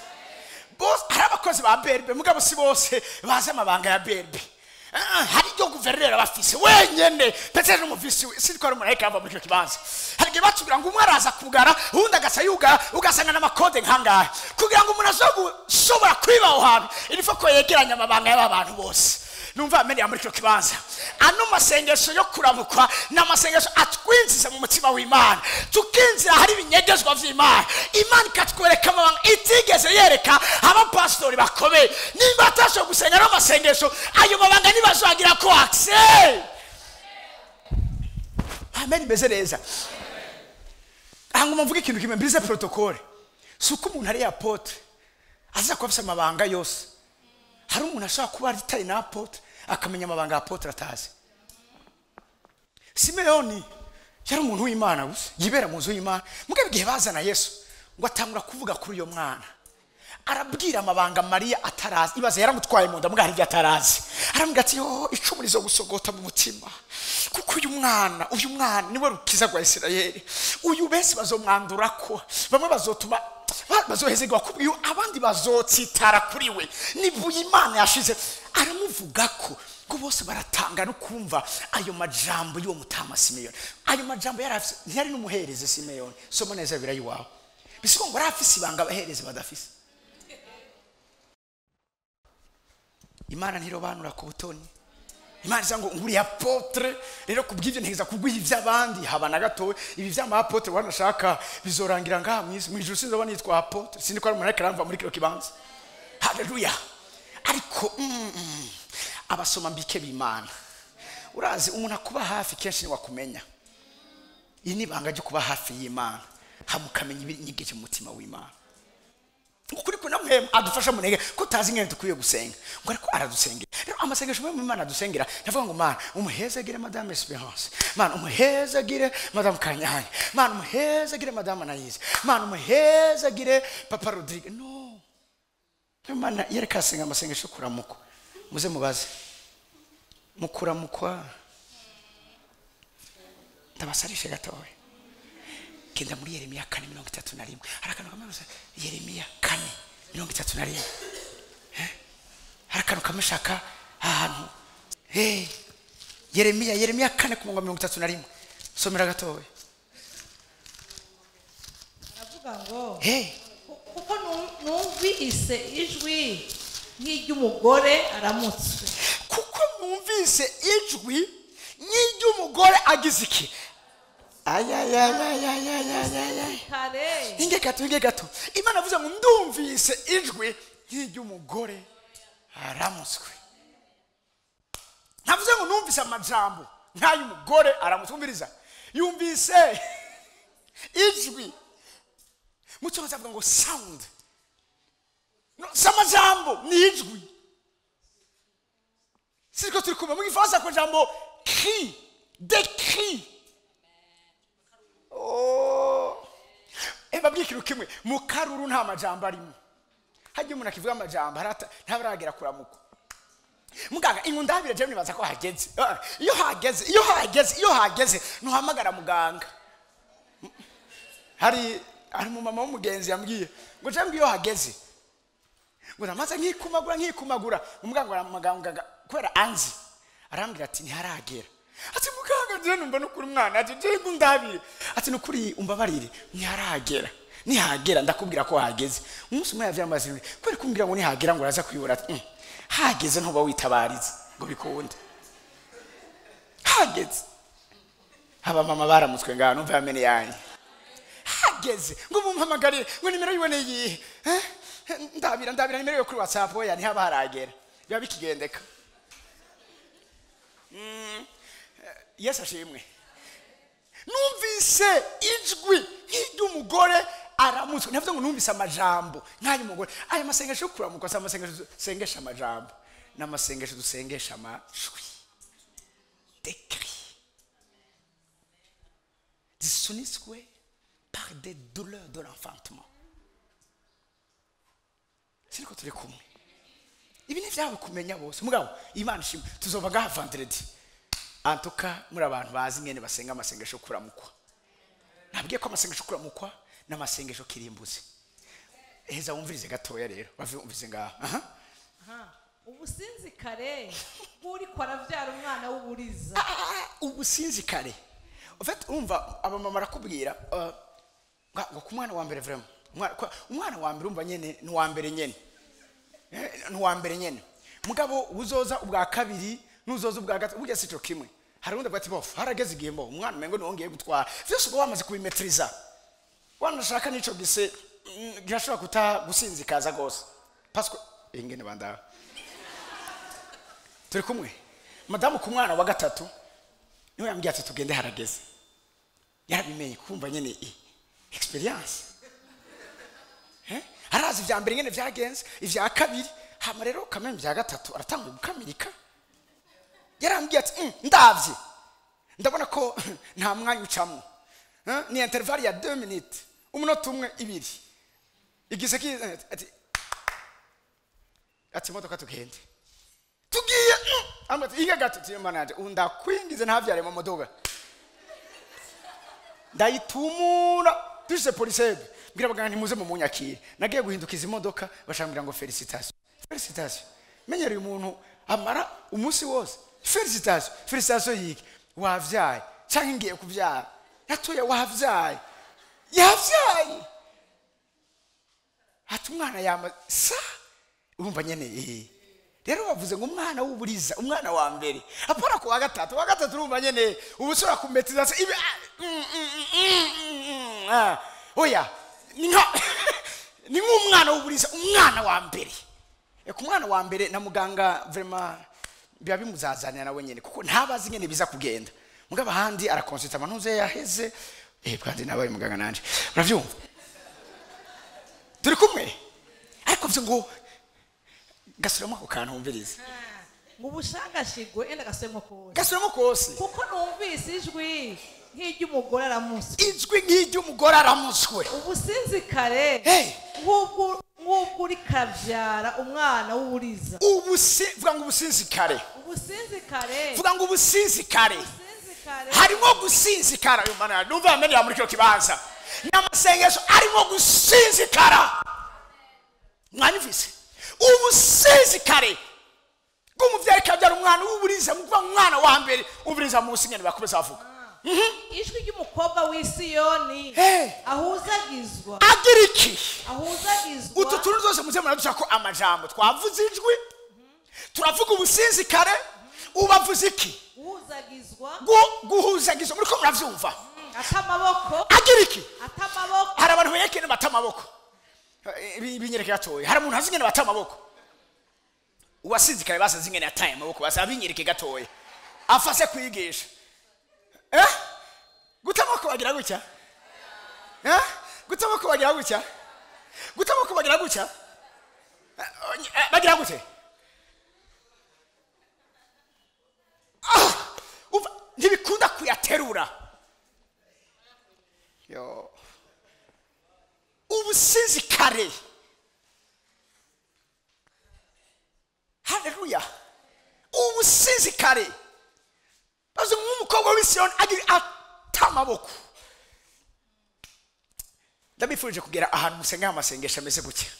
Bose hari abakozi ba BRB, mugabo si bose bazi amabanga ya BRB. Hari iryo guverineri bafise wenyene, ndetse n'umuvisi sinzi ko ari umuntu ava muri icyo kibanza. Hari igihe batubwira ngo umwe araza kugara, uwundi agasa yugara, ugasanga n'amakode nkangahe kugira ngo umuntu aze gushobora kwiba aho hantu, il faut ko yegeranya amabanga y'aba bantu bose. Numva amenye muri icyo kibanza. Ano masengesho yo kuramukwa ni amasengesho atwinjiza mu mutima w'Imana, tukinjira hari ibinyegezwa vy'Imana. Imana ikatwereka amabanga itigeze yereka abapasitori bakomeye. Nimba atashoboye gusenga ano masengesho, ayo mabanga ntibazoagira ko accès. Amen, imeze neza. Hanguma mvuge ikintu kimwe, mbize protocole. Si uko umuntu ari apôtre aza kuba afise amabanga yose. Hari umuntu ashobora kuba atari na apôtre akamenya amabanga ya apôtre atazi. Simeyoni yari umuntu w'Imana gusa, yibera mu nzu y'Imana. Mugabo igihe bazana Yesu ngo atangura kuvuga kuri uyo mwana, arabwira amabanga Mariya atarazi. Ibaze, yaramutwaye mu nda, mugabo hari ibyo atarazi. Aramubwira ati: "Yo, icumu rizogusogota mu mutima, kuko uyu mwana niwe rukiza rwa Isirayeli. Uyu benshi bazomwandura ko bamwe bazotuma bazohezegwa kubwiyo, abandi bazotsitara kuri we, nibuye Imana yashize." Aramuvuga ko ngo bose baratanga no kumva ayo majambo y'uwo mutama Simeyoni. Ayo majambo yari afise, ntiyari n'umuherezi Simeyoni. Soma neza birayi wawe, bisiko ngo yari afise ibanga abaherezi badafise. Imana ntirobanura ku butoni. Imana iza ngo nguri apôtre rero, kubw'ibyo ntegeza kuguha iby'abandi haba na gatoya. Ibi by'ama apôtre wanashaka bizorangira ngaha mw'isi, mu ijuru sinzoba nitwa apôtre. Sindi ko ari umuntu ariko aramva muri kino kibanza. Haleluya. Ariko abasoma mbike b'Imana, urazi umuntu akuba hafi kenshi ntiwakumenya. Iri ni ibanga ryo kuba hafi y'Imana, hamukamenya ibinyigeje mu mutima w'Imana. Ukuri ko namwe adufasha munege ko utazi ingene dukwiye gusenga, ngo ariko aradusengera. Rero amasengesho mu Imana adusengera, ndavuga ngo: "Mana, umuhezagire Madame Esperance, Mana, umuhezagire Madame Kanyanya, Mana, umuhezagire Madame Anaïse, Mana, umuhezagire Papa Rodrigue." No Imana yereka asenga amasengesho kuramukwa, muze mubaze mukuramukwa. Ndabasarishe gatoya. Genda muri Yeremiya 4:31. Hari akantu kamwe gusa, Yeremiya 4:31. Hari akantu kamwe shaka ahantu. Yeremiya 4:31, somera gatoya. Aravuga ngo: "Kuko numvise ijwi nk'iry'umugore aramutswe." Kuko numvise ijwi nk'iry'umugore agize iki? Ayayayayayayayay. Kare. Inge gato, inge gato. Imana avuze ngo ndumvise ijwi nk'iry'umugore aramutswe. Ntavuze ngo numvise amajambo nk'ay'umugore aramutswe. Umviriza, yumvise ijwi. Mu cyongereza avuga ngo sound. No, si amajambo, ni ijwi. Siko turi kumva mu gifaransa ku jambo cri, des cris. Oh. Babwiye ikintu kimwe: mu karuru nta majambo arimo. Hajya umuntu akivuga amajambo ntabaragera kuramukwa. Muganga ingundabire, jewe nibaza ko hageze. Iyo hageze, iyo hageze, iyo hageze ntuhamagara muganga. Hari umumama w'umugenzi yambwiye ngo jewe iyo hageze ngo namaze nkikumagura nkikumagura, umuganga aramuganga kubera anzi, arambwira ati: "Ntiharagera." Ati: "Muganga, jewe numva nukuri umwana." Ati: "Jewe ngundabire." Ati: "Nukuri umbabarire, ntiharagera. Nihagera ndakubwira ko hageze." Umunsi umwe yavyamaze kubera kumbwira ngo nihagera ngo araza kuyibura. Ati: hageze ntuba witabariza ngo bikunde hageze." Aba mama baramutswe ngaha, numva yamene yanjye. Hageze ngo mumpamagarire, ngo nimero yiwe ni iyihe? Eh? Ndabira, ndabira nimero yo kuri WhatsApp. Oya, ntihaba haragera, biba bikigendeka. Yesu ashimwe. Numvise ijwi nk'iry'umugore aramutswe. Ntavuze ngo numvise amajambo nk'ay'umugore. Aya masengesho yo kuramukwa si amasengesho dusengesha amajambo, ni amasengesho dusengesha amajwi, des cris zisunitswe par des douleurs de l'enfantement. Siriko turi kumwe? Ibi ni ivyabo kumenya bose. Mugabo Imana ishimwe, tuzova ngaha vendredi. Antuka muri abantu bazi ingene basenga amasengesho yo kuramukwa. Nabwiye ko amasengesho yo kuramukwa n'amasengesho kirimbuzi. Heza wumvirize gatoya rero bavumvirize ngaha. Aha. Ubusinzikare buri kwaravyara umwana w'uburiza. Ubusinzikare. En fait umva abamama barakubwira ngo ku mwana wa mbere vraiment umwana wa mbere umva nyene ni wa mbere nyene. Ni wa mbere nyene. Mugabo uzoza ubwa kabiri nuzoza ubwa gatatu burya sico kimwe. Hari undi bati bof harageze igihe mbo umwana mengo nongeye gutwara. Vyose uba wamaze kubimetriza. Wanashaka nico gise girashobora kuta gusinzikaza gose. Parce que ingene banda. Turi kumwe. Madamu ku mwana wa gatatu niwe yambwiye ati tugende harageze. Yarabimenye kumva nyene experience. Harazi ivya mbere nyene vyagenze, ivya kabiri, hama rero kameme vya gatatu aratanga gukamirika. Yarambwiye ati ndavye. Ndabona ko nta mwanya ucamwo. Ni intervalle ya 2 minutes. Umunota umwe ibiri. Igise ki ati modoka tugende. Tugiye amati inga gato tiyo mananje undakwingize ntavyare mu modoka. Ndayitumura duse police mbwira abaganga ntimuze mu munyakire. Nagiye guhindukiza imodoka bashambira ngo felicitation. Felicitation. Menyereye umuntu amara umunsi wose. Felicitation. Felicitation yiki wavyaye canke ngiye kuvyara. Yatoye wavyaye. Yavyaye. Ati umwana yama sa urumva nyene Rero bavuze ngo umwana w'uburiza umwana wa mbere apara ku wa gatatu urumva nyene ubusura kumetiza ibi oya ni nk'umwana w'uburiza umwana wa mbere. Ku mwana wa mbere na muganga vraiment biba bimuzazanira nawe nyene kuko ntabazi nyene biza kugenda. Mugabo ahandi arakonsulta amantuze yaheze kandi nabaye muganga nanje. Uravyumva? Turi kumwe. Ariko byo ngo gasubiramo ako kantu wumvirize. Ngo ubushangashigwe enda gasubiramo kose. Gasubiramo kose. Kuko numvise ijwi nk'iry'umugore aramuswe. Ijwi nk'iry'umugore aramuswe. Ubusinzikare. Nk'ubwo uri kavyara umwana w'uburiza. Vuga ngo ubusinzikare. Ubusinzikare. Vuga ngo ubusinzikare. Harimo gusinzikara uyu mana numva amenye muri kyo kibanza. N'amasengesho arimo gusinzikara. Mwanyumvise? Ubusinzikare bw'umuvyeyi kabyara umwana w'uburiza mukuva umwana wa mbere uburiza munsi nyene bakomeza bavuga. Ijwi ry'umukobwa w'Isiyoni ahuzagizwa agira iki? Ahuzagizwa. Utu tuntu zose muze muradushaka ko amajambo twavuze ijwi turavuga ubusinzikare ubavuze iki? Uhuzagizwa. Guhuzagizwa muri ko muravyumva. Atamaboko agira iki? Atamaboko. Hari abantu berekene batamaboko. Binyereke gatoya. Hari umuntu azingene batamaboko. Uwasinzikare basaze ingene yataye amaboko basa binyereke gatoya. Afase kwigisha. Gutamako bagira gutya? Gutamako bagira gutya? Gutamako bagira gutya? Bagira gute? Ntibikunda kuyaterura. Yo. Ubusinzikare. Haleluya. Ubusinzikare. Bazo nk'umukobwa w'Isiyoni agira atamaboko. Ndabifurije kugera ahantu musenga amasengesho ameze gutya.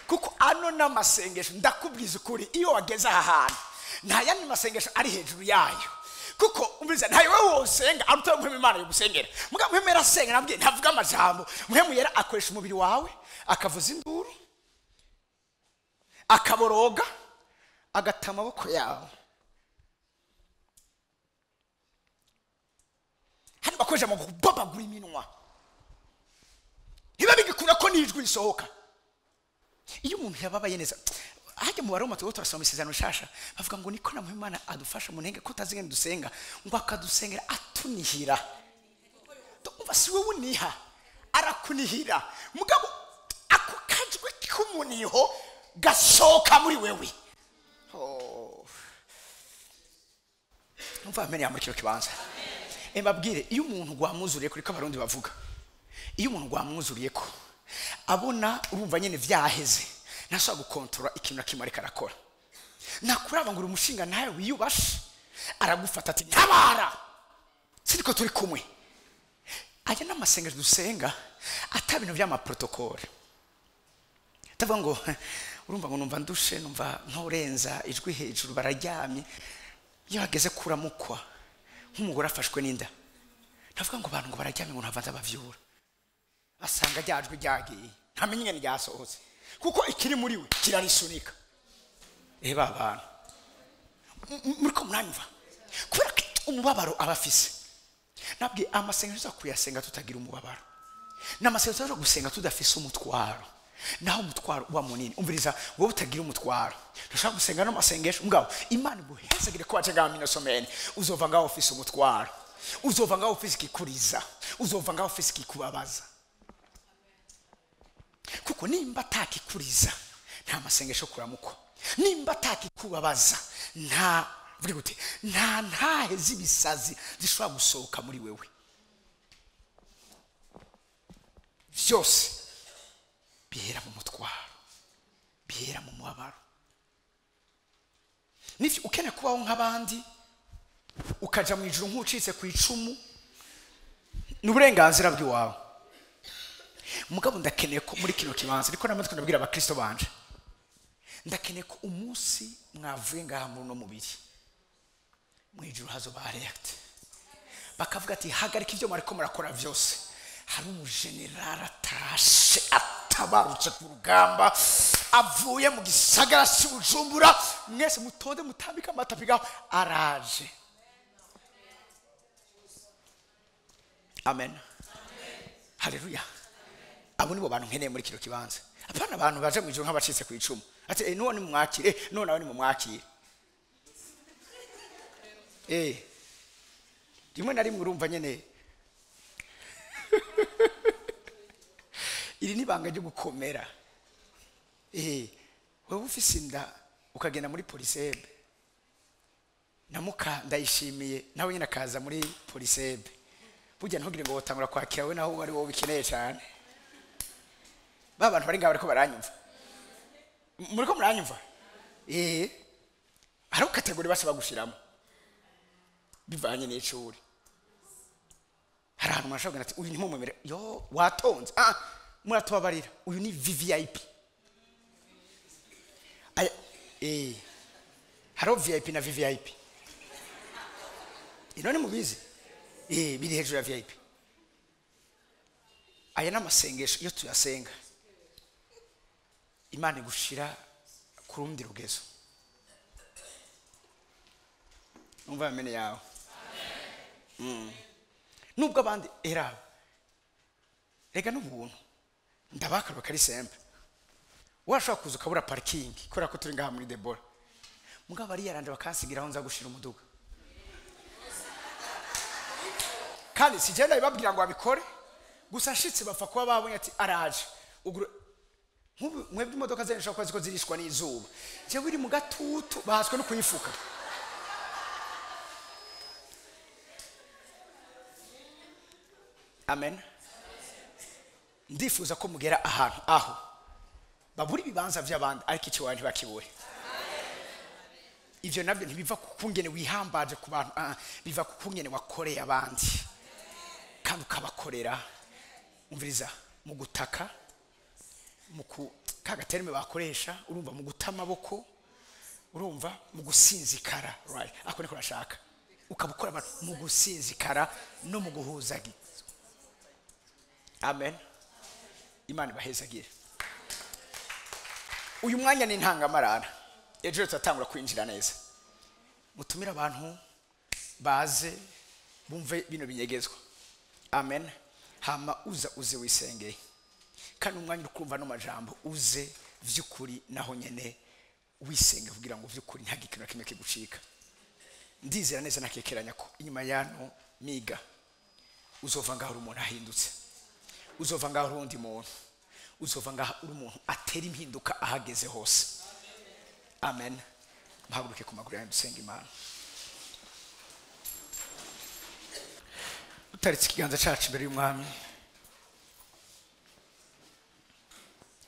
Kuko ano n'amasengesho ndakubwiza ukuri iyo wageze aha hantu nta yandi masengesho ari hejuru yayo. Kuko umviriza ntayo wewe wosenga aruta muhemu Imana yogusengera. Mugabo muhemu yarasenga nabwiye ntavuga amajambo. Muhemu yera akoresha umubiri wawe akavuza induru akaboroga agata amaboko yawe. Hano bakoresha mu kubabagura iminwa. Ntiba bigikunda ko nijwi risohoka. Iyo umuntu yababaye neza hajya mu Baroma tugo turasoma isezerano shasha bavuga ngo niko na Imana adufasha mu ntenge ko tazingene dusenga ngo akadusengera atunihira. Umva si wewe uniha arakunihira. Mugabo ako kajwi k'umuniho gasohoka muri wewe. Umva amenye muri kino kibanza. Mbabwire iyo umuntu gwamuzuriye kuri ko abarundi bavuga. Iyo umuntu gwamwuzuriye ko abona urumva nyene vyaheze ntashobora gukontrola ikintu na kimwe ariko arakora. Nakuraba ngo uri umushinga nawe wiyubashe aragufata ati ntabara siriko turi kumwe. Aya n'amasengesho dusenga ata bintu vy'amaprotokole. Ndavuga ngo urumva ngo numva ndushe, numva ntorenza ijwi hejuru, bararyamye. Iyo hageze kuramukwa nk'umugore afashwe n'inda, ndavuga ngo abantu ngo bararyamye, ngo ntava ndabavyura, asanga ryajwi ryagiye, ntamenye ingene ryasohotse, kuko ikiri muri we kirarisunika. Eba abantu muriko muranyumva, kubera ko umubabaro aba afise. Nabwiye amasengesho tuza kuyasenga tutagira umubabaro, n'amasengesho tuza gusenga tudafise umutwaro, naho umutwaro uba munini. Umviriza, wowe utagira umutwaro ntushobora gusenga n'amasengesho. Mugabo Imana iguhezagire ko waje ngaho mino somene, uzova ngaho ufise umutwaro, uzova ngaho ufise ikikuriza, uzova ngaho ufise ikikubabaza. Kuko nimba atakikuriza nta masengesho kuramukwa, nimba atakikubabaza nta vuga gute, nta ntahe z'ibisazi zishobora gusohoka muri wewe. Byose bihera mu mutwaro, bihera mu mubabaro. Nivyo ukeneye kubaho nk'abandi, ukaja mu ijuru nk'ucitse ku icumu, ni uburenganzira bw'iwawe. Mugabo ndakeneye ko muri kino kibanza, ariko namatwe ndabwira abakristo banje, ndakeneye ko umunsi mwavuye ngaha muri uno mubiri, mu ijuru hazoba react, bakavuga ati hagarika ibyo mwariko murakora vyose, hari umujenerali atashe atabarutse ku rugamba, avuye mu gisagara cy'Ubujumbura, mwese mutonde mutambike amatapi gaho, araje. Amen, haleluya. Abo nibo bantu nkeneye muri kino kibanza, apana abantu baje mu ijuru nk'abacitse ku icumu, ati none mumwakire, none nawe nimumwakire. Rimwe na rimwe urumva nyene iri ni ibanga ryo gukomera. Wewe ufise inda ukagenda muri polisebe, na muka Ndayishimiye nawe nyine akaza muri polisebe, burya ntugire ngo wotangura kwakira we naho wari wowe bikeneye cyane. Ba bantu bari ngaho bariko baranyumva, muriko muranyumva? Hari kategori bose bagushiramo bivanye n'icuri. Hari ahantu mwashobora ati uyu ntimumwemere, yo watonze, muratubabarira, uyu ni VVIP. Hariho VIP na VVIP. None mubizi? Biri hejuru ya VIP. Aya n'amasengesho iyo tuyasenga Imana igushira ku rundi rugezo. Umva amene yawe. Nubwo abandi era rega n'ubuntu ndabakaruka ari sempe, washobora kuza ukabura parking kubera ko turi ngaha muri Debora, mugabo ari yaranje bakansigira aho nza gushira umuduga. Kandi si je ndabibabwira ngo babikore gusa, nshitse bapfa kuba babonye ati araje. Mwebwe imodoka zanyu zishobora kuba ziko zirishwa n'izuba, jewe iri mu gatutu bahaswe no kuyifuka. Amen. Ndifuza ko mugera ahantu aho babura ibibanza by'abandi ariko icyo wanyu ntibakibure. Ivyo nabyo ntibiva ku kungene wihambaje ku bantu, biva ku kungene wakoreye abandi kandi ukabakorera. Umviriza, mu gutaka, mu kagaterme bakoresha, urumva, mu guta amaboko, urumva, mu gusinzikara, right? Ako niko nashaka, ukabukora abantu mu gusinzikara no mu guhuzagira. Amen. Imana ibahezagire. Uyu mwanya ni intangamarara, ejo turatangura kwinjira neza. Mutumire abantu baze bumve bino binyegezwa. Amen. Hama uza uze wisengeye, kandi umwanya ukumva no majambo uze vy'ukuri, naho nyene wisenge kugira ngo vy'ukuri nta gikintu kimwe kigucika. Ndizera neza nakekeranya ko inyuma yano miga uzova ngaho umuntu ahindutse, uzova ngaho urundi muntu, uzova ngaho uri umuntu atera impinduka ahageze hose. Amen. Muhaguruke ku maguru yanyu dusenge Imana. Utaritse ikiganza cyacu imbere y'Umwami,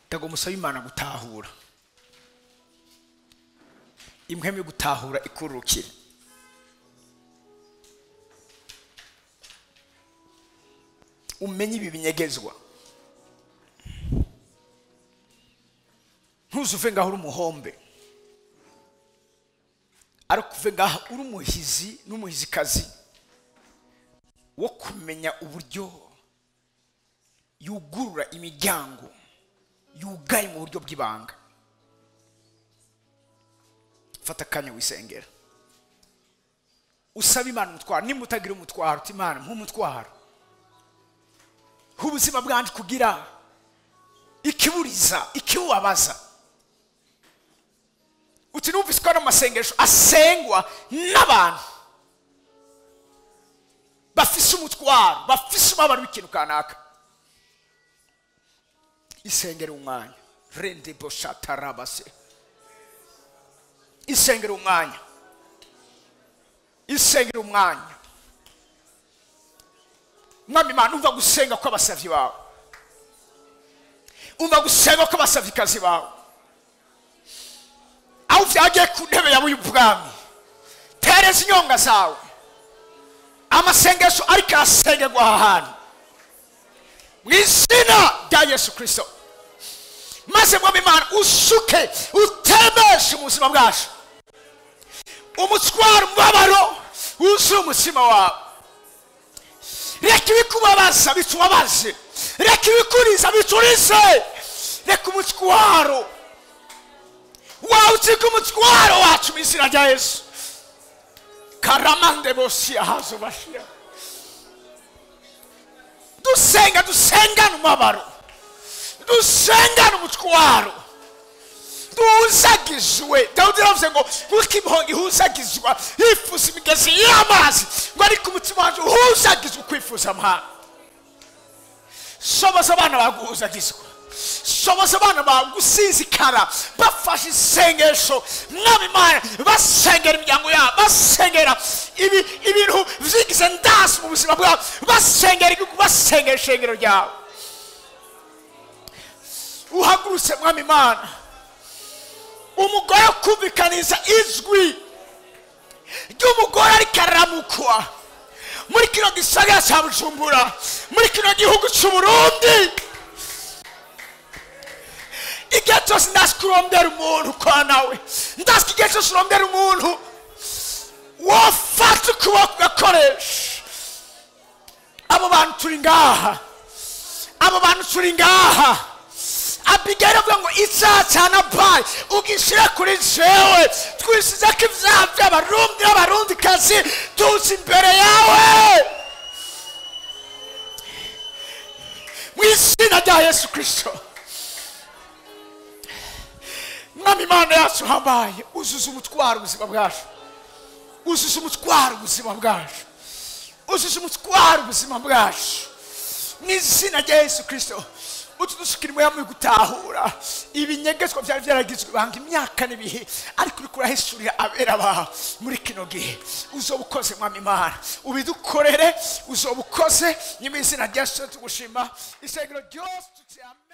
ndagomba usaba Imana gutahura, impwemu yo gutahura ikururukire. Umenye ibi binyegezwa. Ntuzuve ngaho uri umuhombe, ariko uve ngaho uri umuhizi n'umuhizikazi wo kumenya uburyo yugurura imiryango yugaye mu buryo bw'ibanga. Fata akanya wisengera, usaba Imana umutwaro. Nimba utagira umutwaro, uti Imana nk'umutwaro ubuzima bwanje kugira ikiburiza ikibubabaza. Uti numvise ko amasengesho asengwa n'abantu bafise umutwaro, bafise umubabaro w'ikintu kanaka. Isengera umwanya rende boshatarabase, isengera umwanya, isengera umwanya. Mwami Imana, umva gusenga kw'abasavyi bawe, umva gusenga kw'abasavyikazi bawe. Aho vyagiye ku ntebe yawe y'ubwami, tereza inyonga zawe. Amasengesho ariko arasengerwa aha hantu mu izina rya Yesu Kristo. Maze Mwami Imana usuke, utemeshe mu buzima bwacu umutwaro, umubabaro wuzuye umutima wawe. Reka ibikubabaza bitubabaze, reka ibikuriza biturize, reka umutwaro wawe utsike umutwaro wacu mu izina rya Yesu. Karamande bosi ahazo bashira. Dusenga, dusengana umubabaro, dusengana umutwaro, duhuzagizwe. Dawudi yaravuze ngo nkuko impongo ihuzagizwa yifuza imigezi y'amazi, ngo ariko umutima wanje uhuzagizwe ukwifuza amahanga. Soboza abana baguhuzagizwa, soboza abana bagusinzikara, bafashe isengesho Mwami Imana, basengera imiryango yabo, basengera ibintu vyigize ndasi mu buzima bwabo, basengera igihugu, basengera ishengero ryabo. Uhagurutse Mwami Imana umugore kumvikaniza ijwi ry'umugore ariko araramukwa muri kino gisagara cya Bujumbura, muri kino gihugu cy'u Burundi. Igihe cyose ndazi kurondera umuntu ukora nawe, ndazi igihe cyose urondera umuntu wofata ukuboko ugakoresha. Abo bantu turi ngaha, abo bantu turi ngaha. Abigail avuga ngo icyaha cya Nabali ugishyire kuri jewe, twisize ko ibyaha by'abarundi n'abarundikazi tuzi imbere yawe mu izina rya Yesu Kristo. Mwami Imana yacu uhambaye, uzuza umutwaro ubuzima bwacu, uzuza umutwaro ubuzima bwacu, uzuza umutwaro ubuzima bwacu mu izina rya Yesu Kristo. Utudusukira mu gutahura ibinyegezwa byari byaragizwe ibanga imyaka n'ibihe, ariko uriko urahisurira abera bawe muri kino gihe. Uzoba ukoze Mwami Imana, ubidukorere, uzoba ukoze mu izina rya Yesu. Tugushima isengero ryose, tuti amen.